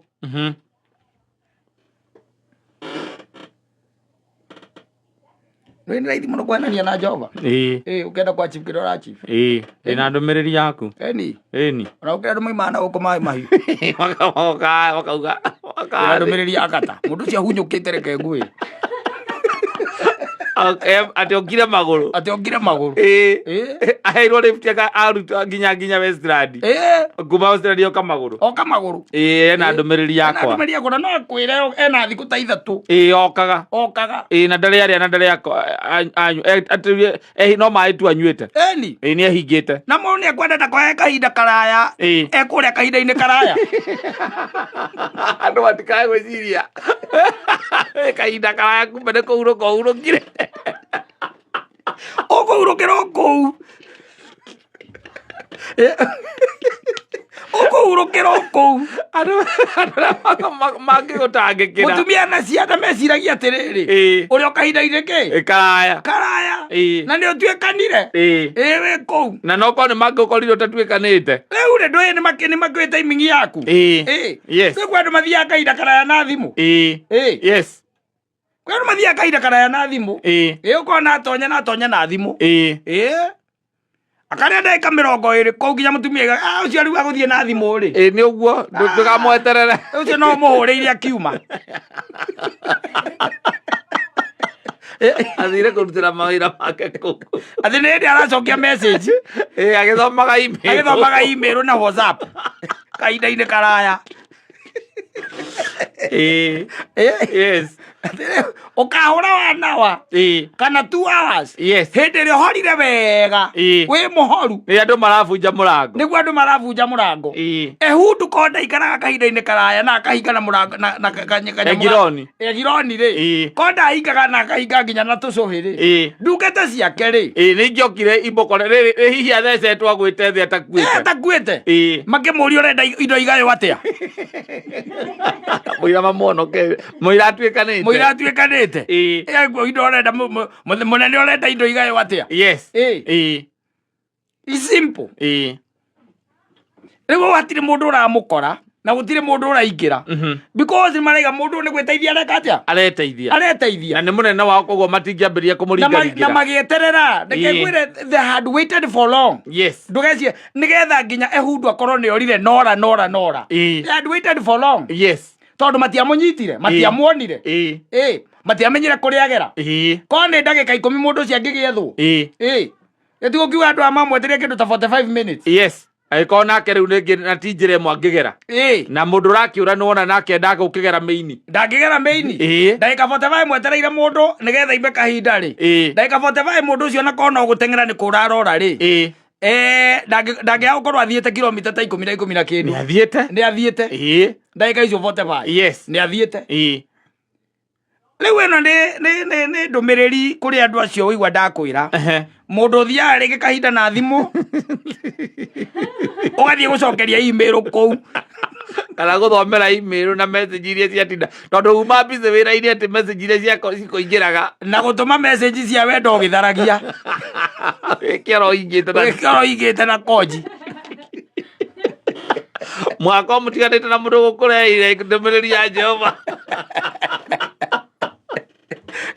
Nĩ raithi mũno kwenania na Jehova. Ĩĩ. Ĩĩ, ũkĩenda kwa chief kĩrĩa ũra chief. Ĩĩ. Ndĩna ndũmĩrĩri yaku. Ĩni. Ĩni. Ona ũkĩra andũ moimaga na gũkũ maĩ mahiũ. Makauga. Ndĩna ndũmĩrĩri ya kata. Mũndũ ũcio ahunyũkĩte reke ngwĩre. Atĩ okire magũrũ. Atĩ okire magũrũ. Ĩĩ. Ĩĩ. Aheirwo lift arutwo nginya Westland. Ĩĩ. Kuma Westland oka magũrũ. Oka magũrũ. Ĩĩ ena ndũmĩrĩri Ena yakwa. ndũmĩrĩri yakwa na no akwĩre ena thikũ ta ithatũ. Ĩĩ okaga. Okaga. Ĩĩ na ndarĩ arĩa na ndarĩ anyua. No maĩ tu anyuĩte. Ĩni. Ĩĩ nĩ ehingĩte. Na mũndũ nĩ ekwenda ndakoe kahinda karaya. Ĩĩ. Ekũrĩa kahinda-inĩ karaya. Andũ matikae gwĩciria. Kahinda karaya kumbe nĩ kũhurũka ũhurũkire. Ũkũhurũkĩra o kũu. Ũkũhurũkĩra o kũu. Andũ andũ arĩa mangĩgũtangĩkĩra. Mũtumia na ciana meciragia atĩrĩrĩ. Ĩĩ. Ũrĩa o kahinda-inĩ kĩ? Ĩ, Karaya. Karaya. Ĩĩ. Na nĩ ũtuĩkanire. Ĩĩ. Ĩĩ wĩ kũu. Na no korwo nĩ mangĩgũkorire ũtatuĩkanĩte. Rĩu rĩ ndũĩ nĩ makĩũĩ timing yaku. Ĩĩ. Ĩĩ. Yes. Rĩu kwĩ andũ mathiaga kahinda karaya na thimũ. Ĩĩ. Ĩĩ. Yes. Kwĩ andũ mathiaga kahinda karaya na thimũ. Ĩĩ. Ĩĩ ũkona atonya na atonya na thimũ. Ĩĩ. Ĩĩ. Akarĩa ndagĩka 20 kũu nginya mũtumia aiga, "Ah, ũcio rĩu agũthiĩ na thimũ rĩ." Ĩĩ nĩ ũguo ndũkamweterere. Ũcio no ũmũhũrĩire akiuma. Athire kũrutĩra mawĩra make kũu. Atĩ nĩ hĩndĩ aracokia message. Ĩĩ agĩthomaga email. Agĩthomaga email na WhatsApp. Kahinda-inĩ karaya. Ĩĩ. Ĩĩ. Yes. Atĩrĩ, ũkahũra one hour Ĩĩ. kana 2 hours. Yes. Hĩndĩ ĩrĩa ũhorire wega. Ĩĩ. Wĩ mũhoru. Nĩ andũ marabunja mũrango. Nĩguo andũ marabunja mũrango. Ĩĩ. Ehudu ko ndaikaraga kahinda-inĩ karaya na akahinga na mũrango na kanyamũ Egiloni. Egiloni rĩ. Ĩĩ. Ko ndahingaga na akahinga nginya na tũcũhĩ rĩ. Ĩĩ. Ndungata ciake rĩ. Ĩĩ nĩ ingĩokire imũkore rĩrĩ rĩ hihi athecetwo agwĩte thĩ atakuĩte. Atakuĩte. Ĩĩ. Makĩmũria ũrenda indo igaywo atĩa. Mũira mamuonoke mũira atuĩkanĩte. Mũira atuĩkanĩte. Ĩĩ. Ĩ, indo ũrenda mũnene ũrenda indo igaywo atĩa. Yes. Ĩĩ. Ĩĩ. It's simple. Ĩĩ. Rĩu hatirĩ mũndũ ũramũkora na gũtirĩ mũndũ ũraingĩra. Because nĩ maraiga mũndũ ũyũ nĩ gwĩteithia areka atĩa? Areteithia. Areteithia. Na nĩ mũnene wao koguo matingĩambĩrĩria Na kũmũringaringĩra. magĩeterera. Reke Ĩĩ. ngwĩre they had waited for long. Yes. Ndũgecirie nĩgetha nginya Ehudu akorwo nĩ orire nora nora nora. Ĩĩ. They had waited for long. Yes. Tondũ matiamũnyitire, matiamuonire. Ĩĩ. Ĩĩ, matiamenyire kũrĩa agera. Ĩĩ. Korwo nĩ ndagĩka 10 mũndũ ũcio angĩgĩethwo. Ĩĩ. Ĩĩ. Ĩtigũ kiuga andũ aya mamwetereire kĩndũ ta 45 minutes. Yes. Angĩkorwo nake rĩu rĩngĩ na ti njĩra ĩmwe angĩgera. Ĩĩ. Na mũndũ ũrakĩũra nĩ wona nake ndagũkĩgera mĩini. Ndangĩgera mĩini. Ĩĩ. Ndagĩka 45 mwetereire mũndũ nĩgetha imbe kahinda rĩ. Ĩĩ. Ndagĩka 45 mũndũ ũcio na korwo no gũteng'era nĩ kũra arora rĩ. Ĩĩ. Ndangĩaga gũkorwo athiĩte kilomita ta ikũmi na ikũmi na kĩndũ. Nĩ athiĩte. Nĩ athiĩte. Ĩĩ. Ndagĩka icio 45. Yes. Nĩ athiĩte. Ĩĩ. Rĩu ĩno nĩ ndũmĩrĩri kũrĩ andũ acio ũigua ndakwĩra. Mũndũ ũthiaga rĩngĩ kahinda na thimũ ũgathiĩ gũcokeria email kũu. Kana gũthomera email na message iria ciatinda tondũ uma busy wĩra-inĩ atĩ message iria cikũingĩraga. Na gũtũma message cia wendo ũgĩtharagia. Wĩkĩra ũingĩte na Wĩkĩra ũingĩte na konji. Mwaka mũtiganĩte na mũndũ gũkũreheire ndũmĩrĩri ya Jehova.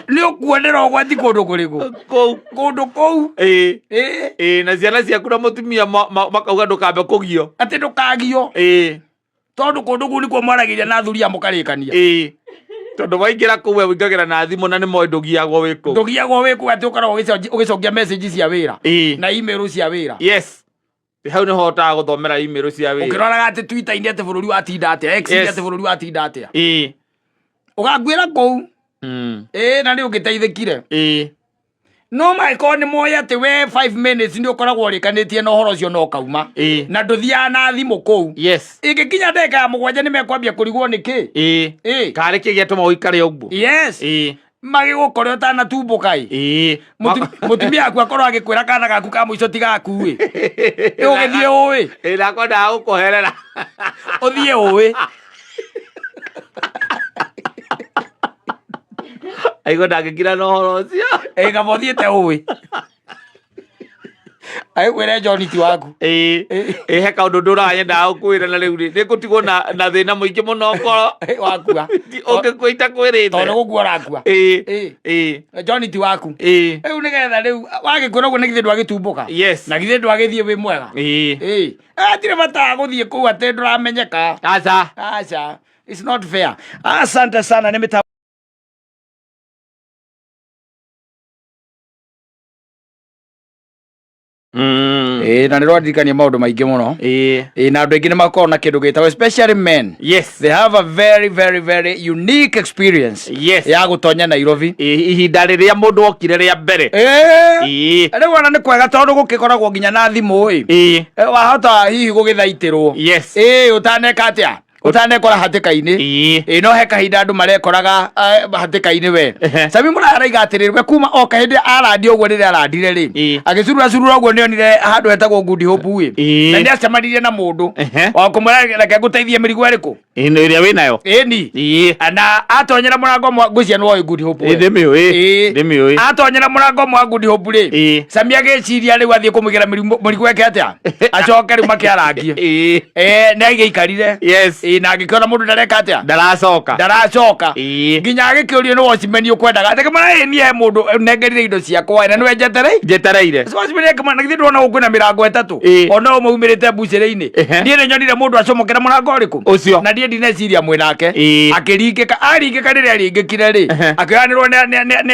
Nĩ Nĩ ũkuonera ũgwati kũndũ kũrĩkũ? Kũu. Kũndũ kũu. Ĩĩ. Ĩĩ. Ĩĩ, na ciana ciaku na mũtumia makauga ndũkambe kũgio. Atĩ ndũkagio. Ĩĩ. Tondũ kũndũ kũu nĩkuo mwaragĩria na athuri a mũkarĩkania. Ĩĩ, tondũ waingĩra kũu we ũingagĩra na thimũ na nĩ moĩ ndũgiagwo wĩ kũu. Ndũgiagwo wĩ kũu, atĩ ũkoragwo ũgĩcokia message cia wĩra na email cia wĩra. Yes, hau nĩho hotaga gũthomera email cia wĩra. Ũkĩroraga atĩ Twitter-inĩ atĩ bũrũri watinda atĩa, X-inĩ atĩ bũrũri watinda atĩa. Ũgakuĩra kũu. Ĩĩ, na nĩ ũngĩteithĩkire. No mangĩkorwo nĩ moĩ atĩ we 5 minutes nĩ ũkoragwo ũrĩkanĩtie na ũhoro ũcio na ũkauma. Na ndũthiaga na thimũ kũu. Ĩngĩkinya ndagĩka ya 7 nĩ mekwambia kũrigwo nĩ kĩ. Ĩĩ. Karĩ kĩ gĩatũma ũikare ũguo? Yes. Magĩgũkore ũtanatumbũka ĩ. Mũtumia waku akorwo agĩkwĩra kana gaku ka mũico ti gaku ĩ. Ĩ ũgĩthiĩ ũĩ. Ĩĩ, nakwendaga gũkũherera. Ũthiĩ ũĩ. Aigua ndangĩkira na ũhoro ũcio. Ĩ kaba ũthiĩte ũĩ. Agĩkwĩre John ti waku. Ĩĩ. Ĩ he kaũndũ ndũraga nyendaga gũkwĩra na rĩu rĩ nĩ ngũtigwo na thĩna mũingĩ mũno ngoro. Wakua. Ũngĩkua itakwĩrĩte. Tondũ nĩ gũkua ũrakua. Ĩĩ. Ĩĩ. Ĩĩ. John ti waku. Ĩĩ. Rĩu nĩgetha rĩu wagĩkwĩra ũguo nĩ githĩ ndwagĩtumbũka. Yes. Na githĩ ndwagĩthiĩ wĩ mwega. Ĩĩ. Ĩĩ. Hatirĩ bata wa gũthiĩ kũu atĩ ndũramenyeka. Aca. Aca. It's not fair. Asante sana nĩ mĩtambo. Ĩĩ, na nĩ rwandirikania maũndũ maingĩ mũno. Ĩĩ. Ĩĩ, na andũ aingĩ nĩ makoragwo na kĩndũ gĩtagwo, especially men. Yes. They have a very very very unique experience ya gũtonya Nairobi. Ĩĩ, ihinda rĩrĩa mũndũ okire rĩa mbere. Ĩĩ. Ĩĩ. Rĩu ona nĩ kwega tondũ gũkĩkoragwo nginya na thimũ ĩ. Ĩĩ. Wahota hihi gũgĩthaitĩrwo. Yes. Ĩĩ, ũtaneka atĩa? Ũtanekora hatĩka-inĩ. Ĩĩ. Ĩĩ, no he kahinda andũ marekoraga hatĩka-inĩ we. Sami Mũraya araiga atĩrĩrĩ, we kuma o kahĩndĩ arandi ũguo rĩrĩa arandire rĩ, agĩcurura curura ũguo nĩonire handũ hetagwo Good Hope ĩ. Na nĩ acemanirie na mũndũ wa kũmwĩra reke ngũteithie mĩrigo ĩrĩkũ. Ĩno ĩrĩa wĩnayo. Ĩni. Ĩĩ. Na atonyera mũrango ũmwe, ngwĩciria nĩ woĩ Good Hope we. Ĩĩ, ndĩmĩũĩ. Ĩĩ. Ndĩmĩũĩ. Atonyera mũrango ũmwe wa Good Hope rĩ, Ĩĩ. Sami agĩciria rĩu athiĩ kũmũigĩra mũrigo eke atĩa, acoke rĩu makĩarangie. Ĩĩ. Nĩ agĩikarire. Yes. Ĩĩ, na angĩkĩona mũndũ ndareka atĩa, Ndaracoka. Ndaracoka. Ĩĩ. Nginya agĩkĩũrio nĩ watchman ũkwendaga atĩ kĩmwana, ĩ niĩ he mũndũ nengerire indo ciakwa na nĩwe njetereire. Njetereire. Watchman akĩmwĩra, na githĩ ndũrona gũkũ kwĩna mĩrango 3? Ĩĩ. Ona ũmwe umĩrĩte mbucĩrĩ-inĩ. Ehe. Niĩ nĩ nyonire mũndũ acomokera mũrango ũrĩkũ? Ũcio. Na niĩ ndineciria mwĩ nake. Ĩĩ. Akĩringĩka, aringĩka, rĩrĩa aringĩkire rĩ, akĩoyanĩrwo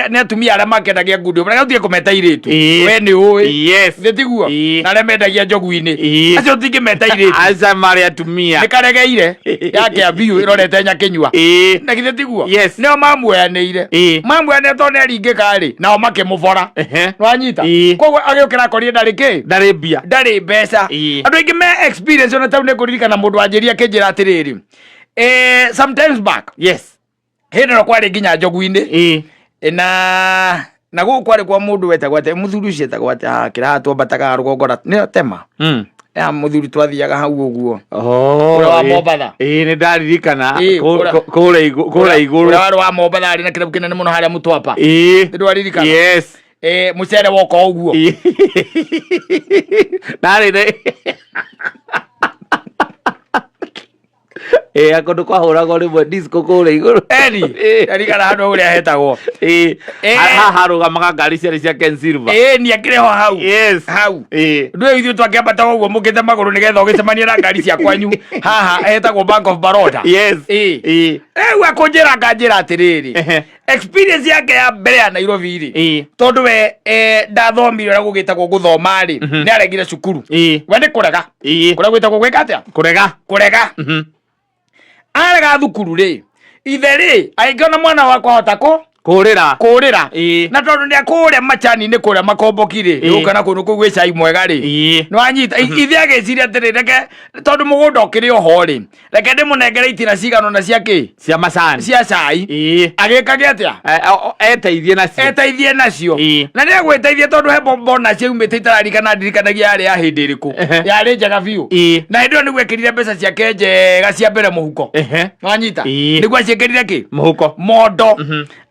nĩ atumia arĩa makendagia ngundi ũrĩa ũtige kũmeta irĩtu. Ĩĩ. We nĩ ũĩ. Yes. Nĩ tiguo? Ĩĩ. Na arĩa mendagia njogu-inĩ. Ĩĩ. Acio ũtingĩmeta irĩtu. Aca, marĩ atumia. Nĩ karegeire ya kĩambiũ ĩrorete nyakĩnyua. Ĩĩ. Na githĩ tiguo? Yes. Nĩo mamuoyanĩire. Ĩĩ. Mamuoyanĩire tondũ nĩ aringĩka rĩ, nao makĩmũbora. Nĩwanyita? Ĩĩ. Koguo agĩũkĩra akorire ndarĩ kĩ? Ndarĩ mbia. Ndarĩ mbeca. Ĩĩ. Andũ aingĩ me experience ona tau nĩ ngũririkana mũndũ wanjĩria akĩnjĩra atĩrĩrĩ, sometimes back Yes. hĩndĩ ĩno kwarĩ nginya njogu-inĩ. Ĩĩ. Na gũkũ kwarĩ kwa mũndũ wetagwo atĩa, mũthuri ũcio etagwo atĩa, kĩraha twambataga rũgongo nĩyo tema ya mũthuri twathiaga hau ũguo. Oh, Ũrĩa wa ĩĩ. Mombatha. Ĩĩ, nĩ ndaririkana. Ĩĩ, Kũrĩa igũrũ. Ũrĩa warĩ wa Mombatha arĩ na kĩrabu kĩnene mũno harĩa Mũtwapa. Ĩĩ. Nĩ ndwaririkana? Yes. Mũcere woka ũguo. Ĩĩ. Ndarĩ na ĩĩ kũndũ kwahũragwo rĩmwe disco kũrĩa igũrũ. Eni. Ĩĩ. Ndarikana handũ ũrĩa hetagwo. Ĩĩ. Ĩĩ. Haha harũgamaga ngari ciarĩ cia Ken Silver. Ĩĩ, ni akĩrĩ ho hau. Yes. Hau. Ĩĩ. Ndũĩ ithuĩ twakĩambataga ũguo mũkĩte magũrũ nĩgetha ũgĩcemanie na ngari cia kwanyu haha hetagwo Bank of Baroda. Yes. Ĩĩ. Ĩĩ. Rĩu akũnjĩra akanjĩra atĩrĩrĩ, experience yake ya mbere ya Nairobi rĩ, Ĩĩ. tondũ we ndathomire ũrĩa gũgĩtagwo gũthoma rĩ, nĩ aregire cukuru. Ĩĩ. We nĩ kũrega. Ĩĩ. Kũrĩa gwĩtagwo gwĩka atĩa? Kũrega. Kũrega. Arega thukuru rĩ, ithe rĩ agĩkĩona mwana wakwa hota kũ Kũrĩra. Kũrĩra. Ĩĩ. Na tondũ nĩ akũrĩa macani-inĩ kũrĩa makomboki rĩ, Ĩĩ. gũka na kũndũ kũu gwĩ cai mwega rĩ, Ĩĩ. nĩwanyita? Ithe agĩciria atĩrĩ, reke tondũ mũgũnda ũkĩrĩ oho rĩ, reke ndĩmũnengere itina cigana ũna cia kĩ? Cia macani. Cia cai. Ĩĩ. Agĩkage atĩa? Eteithie nacio. Eteithie nacio. Ĩĩ. Na nĩ agwĩteithia tondũ he mbona ciaumĩte itararikana ndirikanagia yarĩ ya hĩndĩ ĩrĩkũ. Ehe. Yarĩ njega biũ. Ĩĩ. Na hĩndĩ ĩyo nĩguo ekĩrire mbeca ciake njega cia mbere mũhuko. Nwanyita? Ĩĩ. Nĩguo aciĩkĩrire kĩ? Mũhuko. Mondo.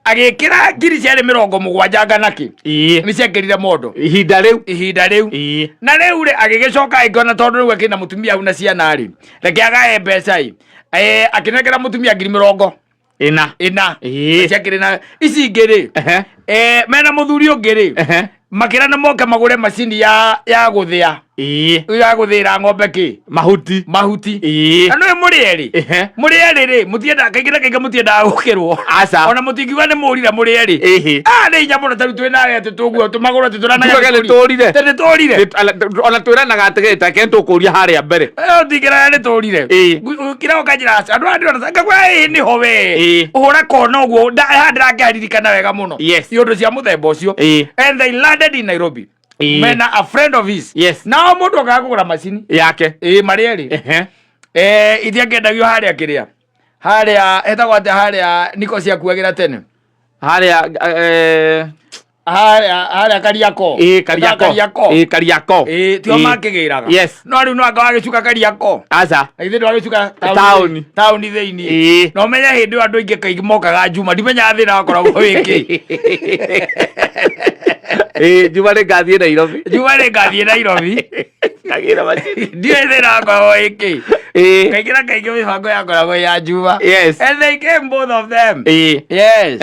Agĩkĩra ngiri ciarĩ 70 ngana kĩ. Ĩĩ. Nĩ ciekĩrire mondo. Ihinda rĩu. Ihinda rĩu. Ĩĩ. Na rĩu rĩ, agĩgĩcoka agĩkĩona tondũ rĩu akĩna mũtumia hau na ciana rĩ, reke agae mbeca ĩ. Akĩnengera mũtumia ngiri mĩrongo. Ĩna. Ĩna. Ĩĩ. Ciakĩrĩ na ici ingĩ rĩ, mena mũthuri ũngĩ rĩ, makĩra nĩ moke magũre macini ya gũthĩa, ya gũthĩĩra ng'ombe kĩ? Mahuti. Mahuti. Ĩĩ. Na nĩwe mũrĩ erĩ. Mũrĩ erĩ rĩ, mũtienda kaingĩ na kaingĩ mũtiendaga gũkĩrwo. Aca. Ona mũtingiuga nĩ mũrire mũrĩ erĩ. Ah, nĩ hinya mũno tarĩu twĩ nawe atĩ tũguo tũmagũrũ atĩ tũranaga. Tuge nĩ tũrire. Atĩ nĩ tũrire. Ona twĩranaga atĩ take tũkũria harĩa mbere. Ũtingĩrana nĩ tũrire. Kira ũkanjĩra aca andũ aya ndĩrona ngakwĩra ĩĩ nĩho we. Ũhũra kona ũguo haha ndĩrakĩharirikana wega mũno. Iũndũ cia mũthemba ũcio. And they landed in Nairobi. Mena a friend of his. Nao mũndũ okaga kũgũra macini. Yake. Ĩĩ, marĩ erĩ. Itiangĩendagio harĩa kĩrĩa. Harĩa hetagwo atĩa harĩa niko ciakuagĩra tene? Harĩa Harĩa Kariakoo. Ĩĩ, Kariakoo. Kariakoo. Ĩĩ, Kariakoo. Ĩĩ, tio makĩgĩraga. No rĩu no anga wagĩcuka Kariakoo. Aca. Na githĩ ndwagĩcuka Taũni. Taũni thĩinĩ. Ĩĩ. Na ũmenye hĩndĩ ĩyo andũ aingĩ kaingĩ mokaga Juma, ndimenyaga thĩna wakoragwo wĩ kĩ. Ĩĩ, Juma nĩ ngathiĩ Nairobi. Juma nĩ ngathiĩ Nairobi. Ngagĩra macini. Ndiũĩ thĩna wakoragwo wĩ kĩ. Ĩĩ. Kaingĩ na kaingĩ mĩbango yakoragwo ya Juma. And they came, both of them. Yes.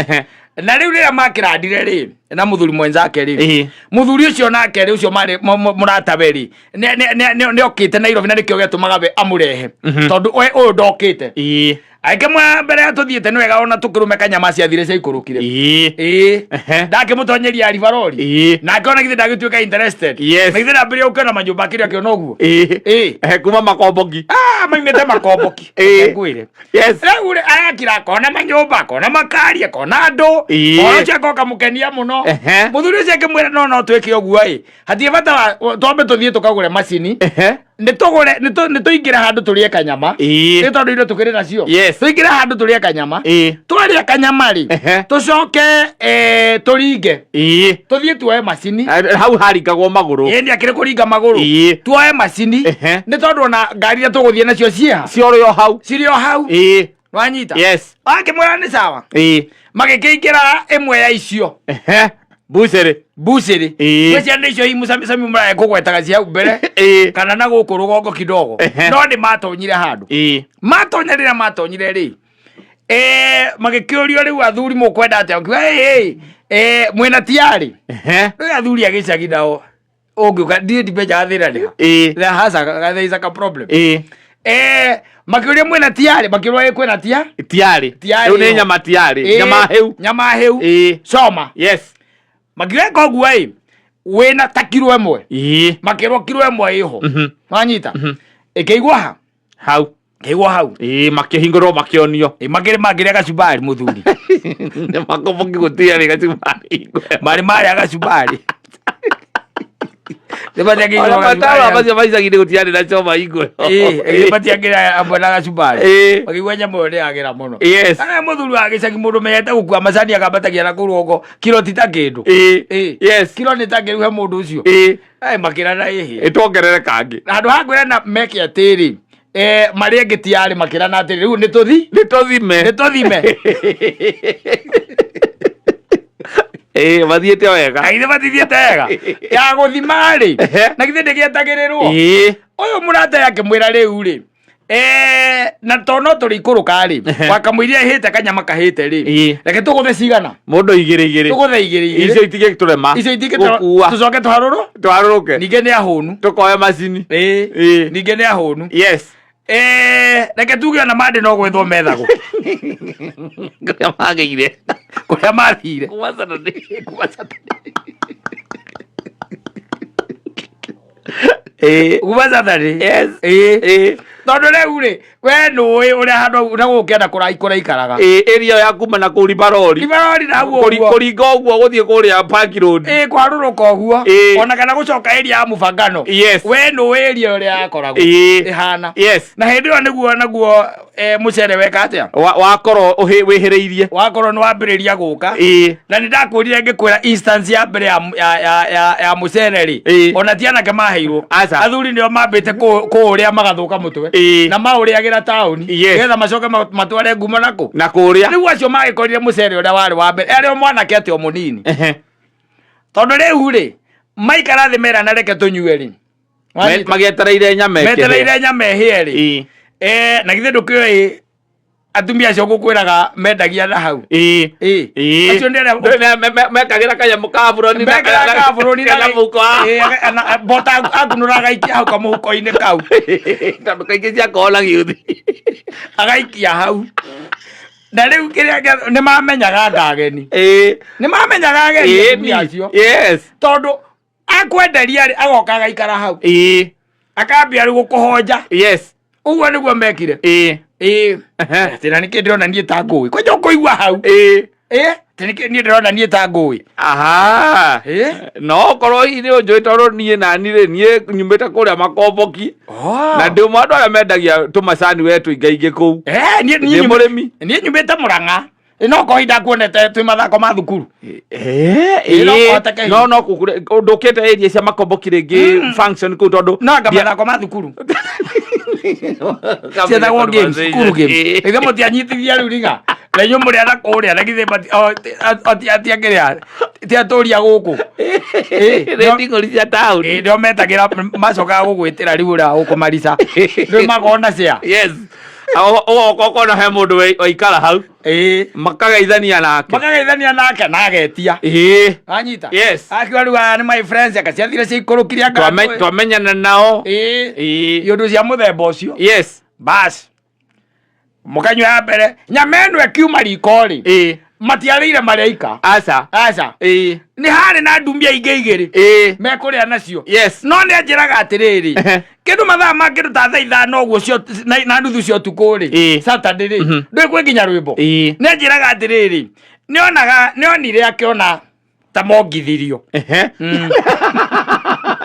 Na rĩu rĩrĩa makĩrandire rĩ na mũthuri mwenzake rĩ, mũthuri ũcio nake rĩ, ũcio marĩ mũratawe rĩ, nĩ okĩte Nairobi na nĩkĩo gĩatũmaga we amũrehe, tondũ we ũyũ ndokĩte. Agĩkĩmwĩra mbere ya tũthiĩte nĩ wega ona tũkĩrũme kanyama ciathire ciaikũrũkire. Ĩĩ. Ndakĩmũtonyeria ribarori. Nake ona githĩ ndagĩtuĩka interested? Na githĩ ndambĩrĩria gũkĩona manyũmba akĩrĩa akĩona ũguo. Ĩĩ. Kuma makomboki. Ah, maimĩte makomboki. Ĩĩ. Ngwĩre. Yes. Rĩu rĩ, arakira akona manyũmba, akona makari, akona andũ. Ũhoro ũcio akoka mũkenia mũno. Mũthuri ũcio akĩmwĩra no no twĩke ũguo ĩ. Hatirĩ bata wa twambe tũthiĩ tũkagũre macini. Nĩ tũgũre nĩ tũingĩre handũ tũrĩe kanyama. Nĩ tondũ indo tũkĩrĩ nacio. Tũingĩre handũ tũrĩe kanyama. Twarĩa kanyama rĩ, tũcoke tũringe. Tũthiĩ tuoe macini. Hau haringagwo magũrũ. Ĩĩ, nĩ akĩrĩ kũringa magũrũ. Tuoe macini. Nĩ tondũ ona ngari iria tũgũthiĩ nacio ciĩha? Ciorĩ o hau. Cirĩ o hau. Wanyita? Yes. Akĩmwĩra nĩ sawa. Magĩkĩingĩra ĩmwe ya icio. Bucĩrĩ. Bucĩrĩ. Gwĩciria nĩ icio hihi mũcami mũrae kũgwetaga cia hau mbere. Kana na gũkũ rũgongo kidogo. No nĩ matonyire handũ. Matonya rĩrĩa matonyire rĩ, magĩkĩũrio rĩu athuri mũkwenda atĩa? Makiuga, "Ĩ, ĩ, mwĩna tiarĩ?" Rĩu athuri a gĩcagi nao ũngĩũka ndiĩ ndimenyaga thĩna nĩ ha. There has a, there is a problem. Makĩũria mwĩna tiarĩ? Makĩũrwo ĩ kwĩna tia? Tiarĩ. Tiarĩ Rĩu nĩ ĩyo. nyama tiarĩ. Nyama hĩu. Nyama hĩu. Coma. Makiuga koguo ĩ wĩna ta kiro 1. Makĩrwo kiro 1 ĩho. Wanyita? Ĩkĩigwo ha? Hau. Ĩkĩigwo hau. Ĩĩ, makĩhingũrwo makĩonio. Ĩ, makĩrĩ mangĩrĩa gacumbari mũthuri. Nĩ makomboki gũtirĩ gacumbari. Marĩ marĩa gacumbari. Nĩ matiangĩigwo Ona gacumbari matara hau. macio ma icagi-inĩ gũtiarĩ na coma hingo ĩyo. Ĩĩ, matiangĩrĩa amwe na gacumbari. Makĩigua nyama ĩyo nĩ yagĩra mũno. Kana mũthuri wa gĩcagi mũndũ menyete gũkua macani akambatagia na kũu rũgongo kiro ti ta kĩndũ. Kiro nĩ ta kĩndũ he mũndũ ũcio. Makĩrana ĩhĩ. Ĩtuongerere kangĩ. Handũ ha kwĩrana meke atĩrĩ, marĩa angĩ tiarĩ makĩrana atĩrĩ, rĩu nĩ tũthi? Nĩ tũthime. Nĩ tũthime. Ĩĩ, mathiĩte wega. Na githĩ matithiĩte wega? Ya gũthima rĩ, na githĩ ndĩgĩetagĩrĩrwo? Ũyũ mũrata akĩmwĩra rĩu rĩ, na to no tũrĩ ikũrũka rĩ, wakamũiria ĩhĩte kanyama kahĩte rĩ, reke tũgũthe cigana? Mũndũ igĩrĩ igĩrĩ. Tũgũthe igĩrĩ igĩrĩ. Icio itingĩtũrema. Icio itingĩtũrema. Gũkua. Tũcoke tũharũrũ? Tũharũrũke. Ningĩ nĩ ahũnu. Tũkoe macini. Ningĩ nĩ ahũnu. Reke tuge ona mandĩ no gwethwo methagwo. Kũrĩa magĩire. Kũrĩa mathire. Kuma Saturday. Kuma Saturday. Kuma Saturday. Tondũ rĩu rĩ, we nũĩ ũrĩa handũ na gũkũ kĩanda kũraikaraga. Ĩria ya kuma na kũu Ribarori. Ribarori na hau ũguo. Kũringa ũguo gũthiĩ kũrĩa Park Road. Kwarũrũka ũguo. Ona kana gũcoka area ya Mũbangano. We nũĩ area ũrĩa yakoragwo. Ĩhana. Na hĩndĩ ĩyo nĩguo naguo mũcere weka atĩa? Wakorwo wĩhĩrĩirie. Wakorwo nĩ wambĩrĩria gũka. Na nĩ ndakwĩrire ngĩkwĩra instance ya mbere ya mũcere rĩ. Ona ti anake maheirwo. Aca. Athuri nĩo mambĩte kũũrĩa magathũka mũtwe. Na maũrĩagĩra taũni. Nĩgetha macoke matware ngumo na kũ? Na kũrĩa. Rĩu acio magĩkorire mũcere ũrĩa warĩ wa mbere. Arĩ o mwanake atĩ o mũnini. Tondũ rĩu rĩ, maikara thĩ merana reke tũnyue rĩ. Magĩetereire nyama ĩkĩhĩe. Metereire nyama ĩhĩe rĩ. Na githĩ ndũkĩũĩ Atumia acio ngũkwĩraga mendagia na hau. Ĩĩ. Ĩĩ. Ĩĩ. Acio nĩ arĩa Mekagĩra kanyamũ ka buroni na- mekĩraga kabũrũri kana mũhuko wa- Ĩĩ, bota akunũra agaikia hau kamũhuko-inĩ kau. Tondũ kaingĩ ciakoragwo na gĩũthi. Agaikia hau na rĩu kĩrĩa nĩ mamenyaga ngageni. Ĩĩ. Nĩ mamenyaga ageni Ĩĩ, atumia acio. Yes. Tondũ akwenderia rĩ, agoka agaikara hau. Ĩĩ. Akambia rĩu gũkũhonja. Yes. Ũguo nĩguo mekire. Ĩĩ. Ĩĩ. Ehe. Atĩ na nĩkĩ ndĩrona niĩ ta ngũĩ kwanja ũkũigua hau. Ĩĩ. Ĩĩ, atĩ nĩkĩ niĩ ndĩrona niĩ ta ngũĩ. Aha. Ĩĩ. No korwo hihi nĩ ũnjũĩ tondũ niĩ nani rĩ, niĩ nyumĩte kũrĩa makomboki na ndĩ ũmwe wa andũ arĩa mendagia tũmacani we tũingaingĩ kũu. Eh, niĩ Ndĩ mũrĩmi. Niĩ nyumĩte Mũrang'a. Ĩ, no korwo ndakuonete twĩ mathako ma thukuru. Eh, Ĩĩ, no ĩĩ. kũhoteke hihi. No no ndũkĩte area cia makomboki rĩngĩ function kũu tondũ No anga mathako ma thukuru. Cietagwo games, cukuru games. Ithe mũtianyitithia rĩu riga. Na inyuĩ mũrĩ ana kũrĩa na githĩ tiakĩrĩa tiatũria gũkũ. Ĩĩ, Nĩ nding'ũri cia taũni. Ĩĩ, nĩo metagĩra macokaga gũgwĩtĩra rĩu ũrĩa ũkũmarica. Rĩu makona cia. Yes. Ũgoka ũkona he mũndũ waikara hau. Ĩĩ. Makageithania nake. Makageithania nake na agetia. Ĩĩ. Anyita. Yes. Akiuga rĩu aya nĩ my friends akaciathire ciaikũrũkire anga. Twamenyana nao. Ĩĩ. Ĩĩ. Iũndũ cia mũthemba ũcio. Yes. Bas. Mũkanyua ya mbere nyama ĩno ĩkiuma riko rĩ. Ĩĩ. Matiarĩire marĩ aika. Aca. Aca. Ĩĩ. Nĩ harĩ na ndumia ingĩ igĩrĩ. Ĩĩ. Mekũrĩa nacio. Yes. No nĩ anjĩraga atĩrĩrĩ. Ehe. Kĩndũ mathaa ma kĩndũ ta thaa 5 ũguo cio na nuthu cia ũtukũ rĩ. Ĩĩ. Saturday rĩ. Ndũĩ kwĩ nginya rwĩmbo. Ĩĩ. Nĩ anjĩraga atĩrĩrĩ. Nĩonaga nĩonire akĩona ta mongithirio. Ehe.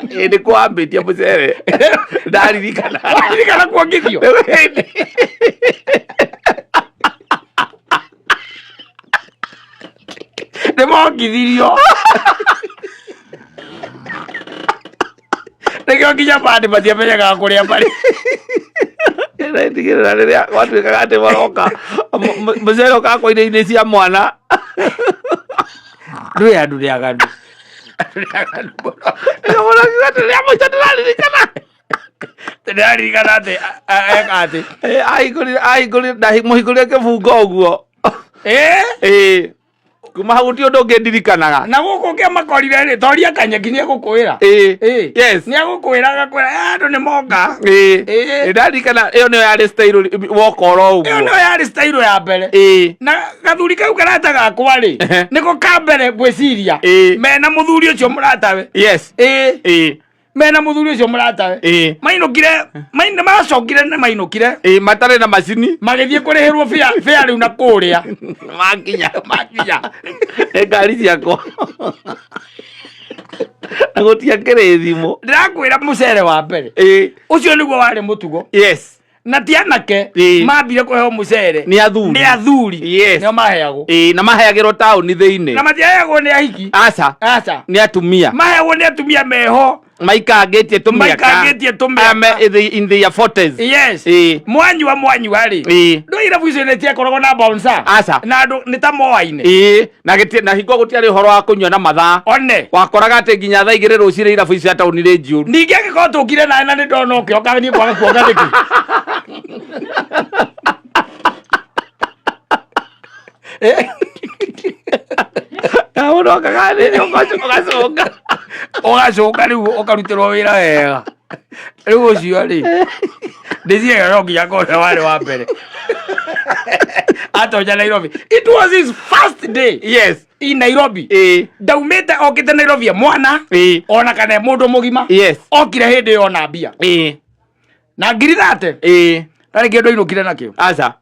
Ĩĩ nĩ kwambĩtie mũcere. Ndaririkana. Waririkana kuongithio? Nĩ mongithirio. Nĩkĩo nginya bandi matiamenyaga kũrĩa marĩ. Ndĩretigĩrĩra rĩrĩa gwatuĩkaga atĩ maroka mũcere ũkakwa irio-inĩ cia mwana. Ndũĩ andũ nĩ aganu. Andũ nĩ aganu mũno. Mũno akiuga atĩ rĩa mũico ndĩraririkana. Ndĩraririkana atĩ eka atĩ. Ahingũrire ndamũhingũrire kĩbungo ũguo. Ĩĩ. Ĩĩ. Kuma hau gũtirĩ ũndũ ũngĩ ndirikanaga. Na gũkũ kĩamakorire rĩ, toria Kanyeki nĩ egũkwĩra. Ĩĩ. Ĩĩ. Yes. Nĩ egũkwĩra agakwĩra, "Eh, andũ nĩ moka." Ĩĩ. Ĩĩ. Nĩndaririkana ĩyo nĩyo yarĩ style woka oro Ĩyo ũguo. nĩyo yarĩ style ya mbere. Ĩĩ. Na gathuri kau karata gakwa rĩ, Ehe. nĩko ka mbere ngwĩciria. Ĩĩ. Mena mũthuri ũcio mũratawe. Yes. Ĩĩ. Ĩĩ. Mena mũthuri ũcio mũratawe. Ĩĩ. Mainũkire, nĩ macokire nĩ mainũkire. Ĩĩ matarĩ na macini. Magĩthiĩ kũrĩhĩrwo bĩa rĩu na kũrĩa. Makinya. Makinya. Nĩ ngari ciakwa. Na gũtiakĩrĩ thimũ. Ndĩrakwĩra mũcere wa mbere. Ĩĩ. Ũcio nĩguo warĩ mũtugo. Yes. Na ti anake Ĩĩ. mambire kũheo mũcere. Nĩ athuri. Nĩ athuri. Yes. Nĩo maheagwo. Ĩĩ na maheagĩrwo taũni thĩinĩ. Na matiheagwo nĩ ahiki. Aca. Aca. Nĩ atumia. Maheagwo nĩ atumia meho. Maikangĩtie tũmĩaka. Maikangĩtie tũmĩaka. Ame in their 40s. Yes. Ĩĩ. Mwanyua mwanyua rĩ. Ĩĩ. Ndũĩ irabu icio nĩ ciakoragwo na bouncer. Aca. Na andũ nĩ ta moaine. Ĩĩ. Na gĩti na hingo gũtiarĩ ũhoro wa kũnyua na mathaa. One. Wakoraga atĩ nginya thaa 2 rũcinĩ irabu icio cia taũni nĩ njiyũru. Ningĩ angĩkorwo tũkire nawe na nĩ ndona ũkĩoka niĩ kwaga kuonga nĩkĩ? Ũrokaga rĩrĩ ũgacoka. Ũgacoka rĩu ũkarutĩrwo wĩra wega. Rĩu ũcio rĩ, ndĩciaga no nginya akorwo warĩ wa mbere. Atonya Nairobi. It was his first day. Yes. In Nairobi. Ĩĩ. Ndaumĩte okĩte Nairobi e mwana. Ĩĩ. Ona kana e mũndũ mũgima. Yes. Okire hĩndĩ ĩyo ona mbia. Ĩĩ. Na ngiri thate. Ĩĩ. Ndarĩ kĩndũ ainũkire nakĩo. Aca.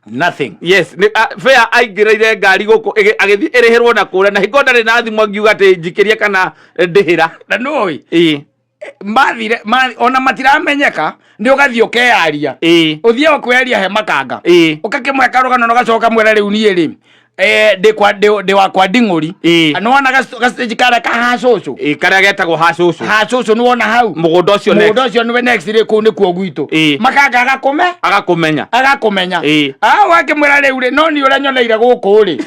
Nothing. Yes, nĩ fair aingĩrĩire ngari gũkũ agĩthiĩ ĩrĩhĩrwo na kũrĩa na hingo ndarĩ na thimũ angiuga atĩ njikĩrie kana ndĩhĩra. Na nũĩ? Ĩĩ. Mathire, ona matiramenyeka, nĩ ũgathiĩ ũkeyaria. Ĩĩ. Ũthiaga kwĩyaria he makanga. Ĩĩ. Ũgakĩmwe karũgano na ũgacoka ũkamwĩra rĩu niĩ rĩ, ndĩ wa kwa Nding'ũri. Ĩĩ. Nĩwona ga stage karĩa ka ha cũcũ? Ĩĩ, karĩa getagwo ha cũcũ. Ha cũcũ nĩwona hau? Mũgũnda ũcio next. Mũgũnda ũcio nĩwe next rĩ, kũu nĩkuo gwitũ. Ĩĩ. Makanga agakũme? Agakũmenya. Agakũmenya. Ĩĩ. Ah, wakĩmwĩra rĩu rĩ, no niĩ ũrĩa nyoneire gũkũ rĩ.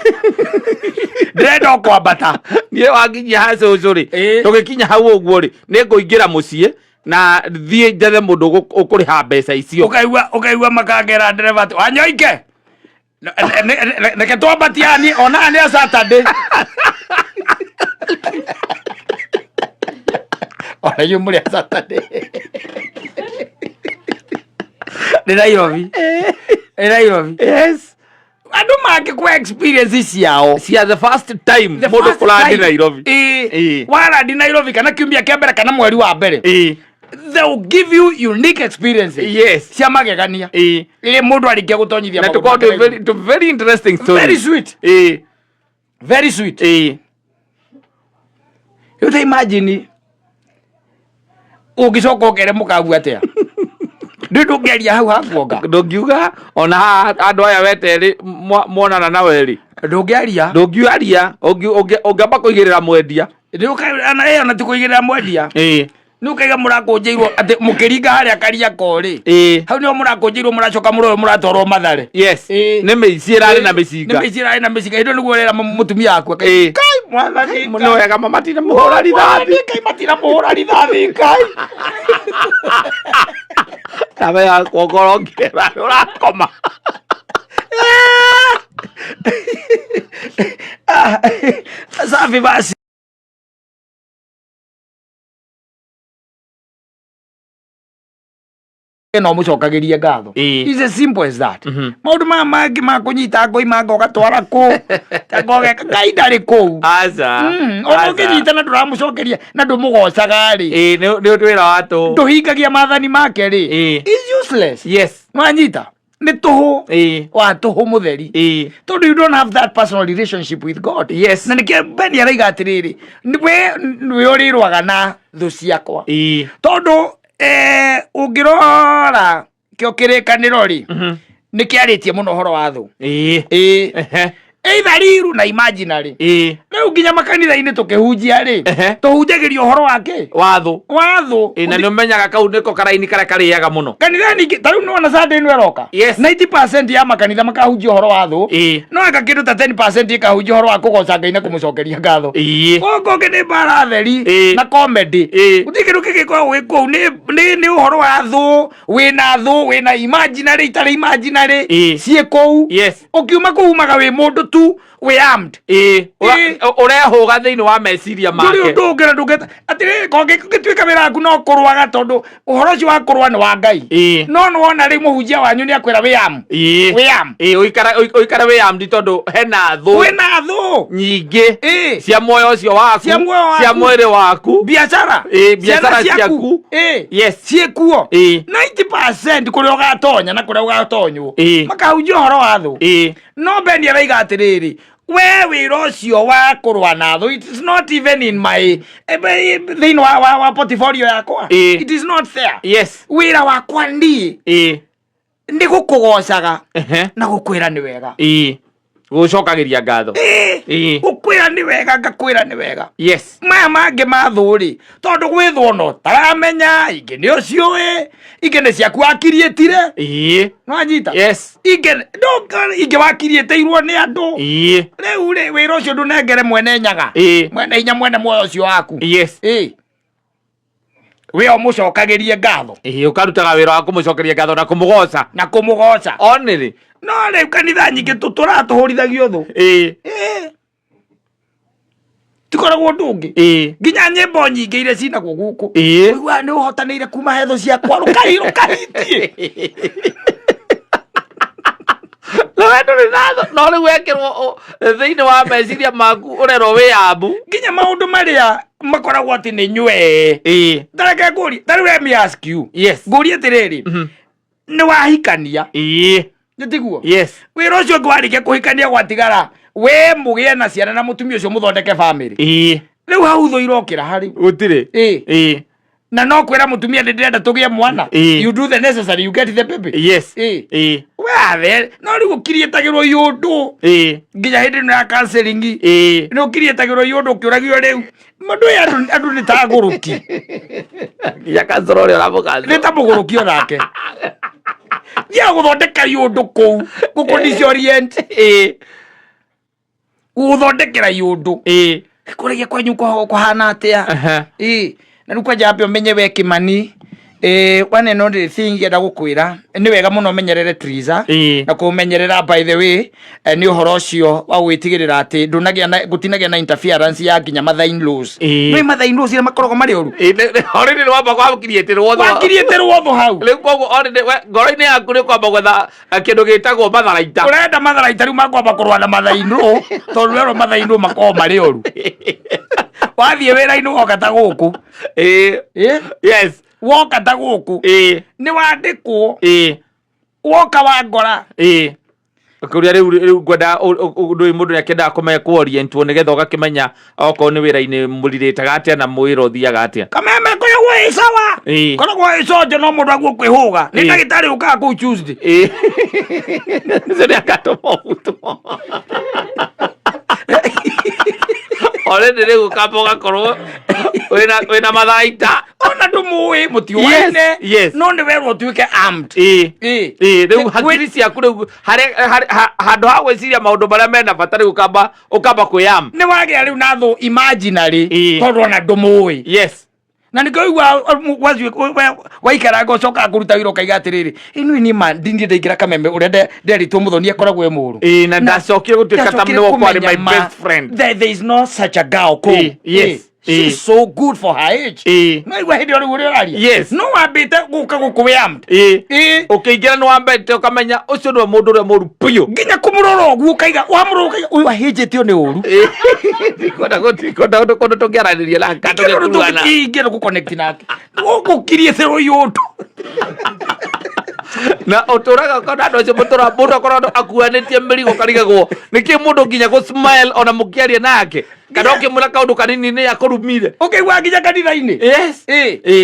Ndĩrenda o kwambata. Niĩ wanginyia ha cũcũ rĩ, Ĩĩ. tũgĩkinya hau ũguo rĩ, nĩ ngũingĩra mũciĩ na thiĩ njethe mũndũ ũkũrĩha mbeca icio. Ũkaigua makangera ndereba atĩ, Wanyoike. Reke twambatie ani ona nĩ a Saturday. Ona inyuĩ mũrĩ a Saturday. Nĩ Nairobi. Nĩ Nairobi. Yes. Andũ mangĩkwa experience ciao. Cia the first time The mũndũ first kũrandi time. Nairobi. Ĩĩ. Ĩĩ. Warandi Nairobi kana kiumia kĩa mbere kana mweri wa mbere. Ĩĩ. They will give you unique experiences. Yes. Cia magegania. Ĩĩ. Ĩĩ mũndũ arĩkia gũtonyithia Na magũrũ tũkorwo make twĩ Nairobi. very, tũ very interesting stories. Very sweet. Ĩĩ. Very sweet. Ĩĩ. Rĩu ta imagine ũngĩcoka ũkere mũkagu atĩa? Ndũ ndũngĩaria hau hakuonga. Ndũngiuga ona haha andũ aya weterĩ monana na werĩ. Ndũngĩaria. Ndũngiaria ũngĩamba kũigĩrĩra mwendia. Ona ti kũigĩrĩra mwendia. Ĩĩ. Nĩ ũkaiga mũrakũnjĩirwo atĩ mũkĩringa harĩa Kariakoo rĩ. Ĩĩ. Hau nĩho mũrakũnjĩirwo mũracoka mũroyo mũratwarwo Mathare. Yes. Ĩĩ. Nĩ mĩici ĩrarĩ na Nĩ mĩcinga. mĩici ĩrarĩ na mĩcinga. Hĩndĩ ĩyo nĩguo ũrera mũtumia waku. Ĩĩ. Kai mwathani. Nĩ wega mama matina mũhũra rithathi. Kai matina mũhũra rithathi Ngai. Nawe yakwa ngoro ngĩra ũrakoma. Ah, Safi basi. No mũcokagĩrie ngatho. It's as simple as that. Maũndũ maya mangĩ ma kũnyita ngũi manga ũgatwara kũ ngogeka Ngai ndarĩ kũu. Aca. Ona Aca. ũngĩnyita na ndũramũcokeria na ndũmũgocaga rĩ, Ĩĩ, nĩ wĩra wa tũhũ. ndũhingagia maathani make rĩ, is useless. Yes. Nwanyita nĩ tũhũ Ĩĩ. wa tũhũ mũtheri, Ĩĩ. tondũ you don't have that personal relationship with God. Yes. Na nĩkĩo Ben araiga atĩrĩrĩ, we nĩwe ũrĩrũaga na thũ ciakwa, Ĩĩ. tondũ ũngĩrora kĩo kĩrĩkanĩro rĩ, nĩ kĩarĩtie mũno ũhoro wa thũ. Ĩĩ. Ĩĩ. Ehe. Either riru na imaginary. Ĩĩ. Rĩu nginya makanitha-inĩ tũkĩhunjia rĩ, tũhunjagĩria ũhoro wa kĩ? Watho. Wa thũ. Ĩĩ, na nĩ ũmenyaga kau nĩko karaini karĩa karĩaga mũno. Kanitha ningĩ ta rĩu nĩwona Sunday ĩno ĩroka, Yes. 90% ya makanitha makahunjia ũhoro wa thũ, Ĩĩ. no anga kĩndũ ta 10% ĩkahunjia ũhoro wa kũgoca Ngai na kũmũcokeria ngatho. Ĩĩ. Gũkũ kũngĩ nĩ mbara theri Ĩĩ. na comedy. Ĩĩ. Gũtirĩ kĩndũ kĩngĩ gĩkoragwo gĩ kũu, nĩ ũhoro wa thũ, wĩna thũ, wĩna imaginary, itarĩ imaginary, Ĩĩ. ciĩ kũu. Yes. Ũkiuma kũu umaga wĩ mũndũ tu wĩ armed. Ĩĩ. Ĩĩ. Ũrehũga thĩinĩ wa meciria Ndũrĩ make. ũndũ ũngĩ na ndũngĩta atĩrĩrĩ, kongĩtuĩka wĩra waku no kũrũaga, tondũ ũhoro ũcio wa kũrũa nĩ wa Ngai. Ĩĩ. No nĩwona rĩu mũhunjia wanyu nĩ akwĩra wĩ armed. Ĩĩ. Wĩ armed. Ĩĩ, ũikare wĩ armed tondũ hena thũ Wĩna thũ nyingĩ Ĩĩ. cia muoyo ũcio waku, Cia muoyo waku. cia mwĩrĩ waku, biacara, Ĩĩ, biacara ciana ciaku. Ĩĩ. Yes. Ciĩkuo. Ĩĩ. 90% kũrĩa ũgatonya na kũrĩa ũgatonywo, Ĩĩ. makahunjia ũhoro wa thũ. Ĩĩ. No Ben araiga atĩrĩrĩ, we wĩra ũcio wa kũrũa na thũ, it is not even in my thĩinĩ wa portfolio yakwa. Ĩĩ. It is not there. Yes. Wĩra wakwa niĩ Ĩĩ. nĩ gũkũgocaga Ehe. na gũkwĩra nĩ wega. Ĩĩ. Gũcokagĩria ngatho. Ĩĩ. Ĩĩ. Gũkwĩra nĩ wega, ngakwĩra nĩ wega. Yes. Maya mangĩ ma thũ rĩ, tondũ gwĩthwo no taramenya, ingĩ nĩ ũciũĩ, ingĩ nĩ ciaku wakiriĩtire. Ĩĩ. Nwanyita? Yes. Ingĩ ingĩ wakiriĩtĩirwo nĩ andũ. Ĩĩ. Rĩu rĩ, wĩra ũcio ndũnengere mwene nyaga, Ĩĩ. mwene hinya, mwene muoyo ũcio waku. Yes. Ĩĩ, we ũmũcokagĩrie ngatho. Ĩĩ, ũkarutaga wĩra wa kũmũcokeria ngatho na kũmũgoca. Na kũmũgoca. Onĩrĩ. No rĩu kanitha nyingĩ tũratũhũrithagio thũ. Ĩĩ. Ĩĩ. Tikoragwo ũndũ ũngĩ. Ĩĩ. Nginya nyĩmbo nyingĩ iria cinagwo gũkũ, Ĩĩ. ũiguaga nĩ ũhotanĩire kuma hetho ciakwa rũkai rũkahitie. Na we ndũrĩ na thũ, no rĩu wekĩrwo thĩinĩ wa meciria maku ũrerwo wĩ ambu. Nginya maũndũ marĩa makoragwo atĩ nĩ nywee. Ĩĩ. Tareke ngũrie, tarĩu let me ask you. Yes. Ngũrie atĩrĩrĩ, nĩ wahikania, Ĩĩ. nĩ tiguo? Yes. Wĩra ũcio ũngĩ warĩkia kũhikania gwatigara we mũgĩe na ciana na mũtumia ũcio, mũthondeke family. Ĩĩ. Rĩu hau thũ irokĩra harĩ? Gũtirĩ. Ĩĩ. Ĩĩ. Na no kwĩra mũtumia ndĩ ndĩrenda tũgĩe mwana. Ĩĩ. You do the necessary, you get the baby. Yes. Ĩĩ. Ĩĩ. Wathe no rĩu ũkiriĩtagĩrwo iũndũ Ĩĩ. nginya hĩndĩ ĩno ya counseling. Ĩĩ. Nĩ ũkiriĩtagĩrwo iũndũ ũkĩũragio rĩu mũndũ ũyũ, andũ nĩ ta agũrũki. Nginya kancoro ũrĩa ũramũkanjũra. Nĩ ta mũgũrũki onake thiaga gũthondeka iũndũ kũu gũkũ disorient. Ĩĩ. Gũthondekera iũndũ. Ĩĩ. Kũrĩa kwanyu kũhana atĩa? Aha. Ĩĩ, na rĩu kwanja ambe ũmenye we Kĩmani, One and only thing ngĩenda gũkwĩra nĩ wega mũno ũmenyerere Triza. Na kũmenyerera, by the way, nĩ ũhoro ũcio wa gwĩtigĩrĩra atĩ ndũnagĩa na gũtinagĩa na interference ya nginya mother in laws. Nĩ mother in laws iria makoragwo marĩ ũru. Already nĩ wamba gwakiriĩtĩrwo. Wakiriĩtĩrwo thũ hau. Rĩu koguo already ngoro-inĩ yaku nĩ kwamba gwetha kĩndũ gĩtagwo matharaita. Ũrenda matharaita rĩu makwamba kũrũa na mother in law, tondũ werwo mother in law makoragwo marĩ ũru. Wathiĩ wĩra-inĩ woka ta gũkũ. Yes. Woka ta gũkũ. Nĩ wandĩkwo. Woka wangora. Kũrĩa rĩu ngwenda ũndũ ũyũ, mũndũ nĩakĩendaga kũmenya kũorientwo nĩgetha ũgakĩmenya okorwo nĩ wĩra-inĩ mũrirĩtaga atĩa na mwĩra ũthiaga atĩa. Kameme koragwo ĩ sawa. Koragwo ĩ conjo, no mũndũ aguo kwĩhũga nĩ ndagĩtarĩ ũkaga kũu Tuesday. Ũcio nĩ agatũma ũbutwo already, rĩu ũkamba ũgakorwo wĩna matharaita. Ona ndũmũĩ, mũtiũaine. No nĩ werwo ũtuĩke armed. Rĩu hakiri ciaku rĩu handũ ha gwĩciria maũndũ marĩa mena bata, rĩu ũkamba kwĩyam. Nĩ wagĩa rĩu na thũ imaginary. Tondũ ona ndũmũĩ. Na nĩkĩo igua waikaranga ũcokaga kũruta wĩra ũkaiga atĩrĩrĩ, ĩno nĩ ma ndiniĩ ndaingĩra Kameme ũrĩa nderitwo mũthoni akoragwo e mũũru. Na ndacokire gũtuĩka ta Ndacokire nĩwe kwarĩ kũmenya my ma, best friend. There is no such a girl kũu. She's so good for her age. No igua hĩndĩ ĩyo rĩu ũrĩa ũraria. No wambĩte gũka gũkũ wĩ armed. Ũkĩingĩra nĩ wambete ũkamenya ũcio nĩwe mũndũ ũrĩa mũru biũ. Nginya kũmũrora ũguo ũkaiga, wamũrora ũkaiga ũyũ ahĩnjĩtio nĩ ũru. Ndikwenda kũndũ tũngĩaranĩria nake kana tũngĩkuruhana. Ingĩenda gũconnect nake gũkiriĩte ũyũ ũndũ. Na ũtũraga ũkona andũ acio mũtũra mũndũ akorwo akuanĩtie mĩrigo, karigagwo nĩkĩ mũndũ nginya gũ smile ona mũkĩaria nake, kana ũkĩmwĩra kaũndũ kanini nĩ akũrumire. Ũkĩigua nginya kanitha-inĩ.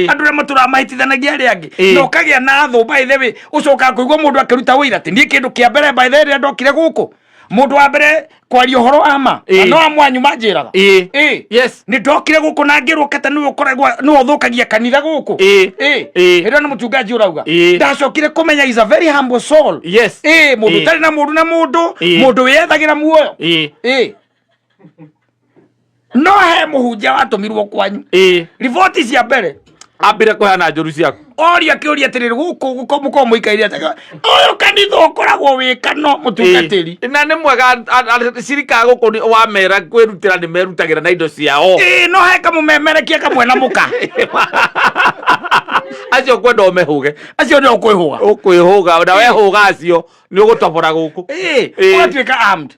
Andũ arĩa matũraga mahĩtithanagia arĩa angĩ. Na ũkagĩa na thũ. By the way, ũcokaga kũigua mũndũ akĩruta ũira atĩ niĩ kĩndũ kĩa mbere, by the way, rĩrĩa ndokire gũkũ, mũndũ wa mbere kwaria ũhoro wa ma na no amwanyu manjĩraga. Nĩ ndokire gũkũ na ngĩrwo kata nĩwe ũkoragwo nĩwe ũthũkagia kanitha gũkũ. Ĩrĩa nĩ mũchungaji ũrauga. Ndacokire kũmenya is a very humble soul. Mũndũ ũtarĩ na mũndũ na mũndũ mũndũ wĩyethagĩra muoyo. No he mũhunjia watũmirwo kwanyu, riboti cia mbere Ambire kũheana njũru ciaku. Oria kĩũria atĩrĩrĩ, gũkũ gũkũ mũkorwo mũikaire atĩa ũyũ kanitha ũkoragwo wĩ kano mũtungatĩri? Na nĩ mwega cirika gũkũ wamera kwĩrutĩra nĩ merutagĩra na indo ciao. No he kamũmemerekia kamwe na mũka. Acio kwenda ũmehũge. Acio nĩ ũkwĩhũga. Ũkwĩhũga na wehũga acio nĩ ũgũtobora gũkũ. Ũgatuĩka armed.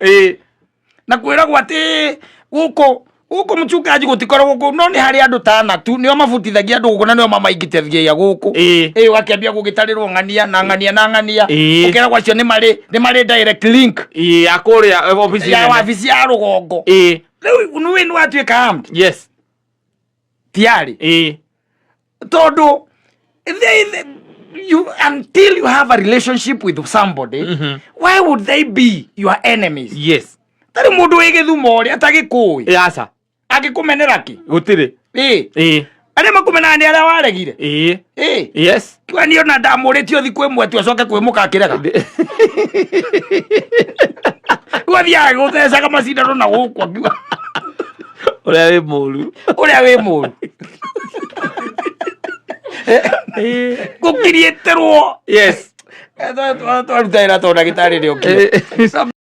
Na kwĩragwo atĩ gũkũ gũkũ mchungaji gũtikoragwo kũu, no nĩ harĩ andũ tana tu nĩo mabutithagia andũ gũkũ na nĩo mamaingithagia gũkũ. Ũgakĩambia gũgĩtarĩrwo ng'ania na ng'ania na ng'ania. Ũkeragwo acio nĩ marĩ direct link Ya kũrĩa obici ya nene. Wabici ya rũgongo. Rĩu nĩ watuĩka armed. Tiarĩ tondũ you, until you have a relationship with somebody, why would they be your enemies? Tarĩ mũndũ wĩ gĩthumo ũrĩa atagĩkũĩ Aca. Angĩkũmenera kĩ? Gũtirĩ. Arĩa makũmenaga nĩ arĩa waregire. Kiuga niĩ ona ndamũrĩtio thikũ ĩmwe tu acoke kwĩmũka akĩrega. Rĩu athiaga gũthecaga macindano na gũkũ akiuga Ũrĩa wĩ mũru. Ũrĩa wĩ mũru gũkiriĩtĩrwo. Twaruta wĩra tondũ ndagĩtarĩ nĩ okire.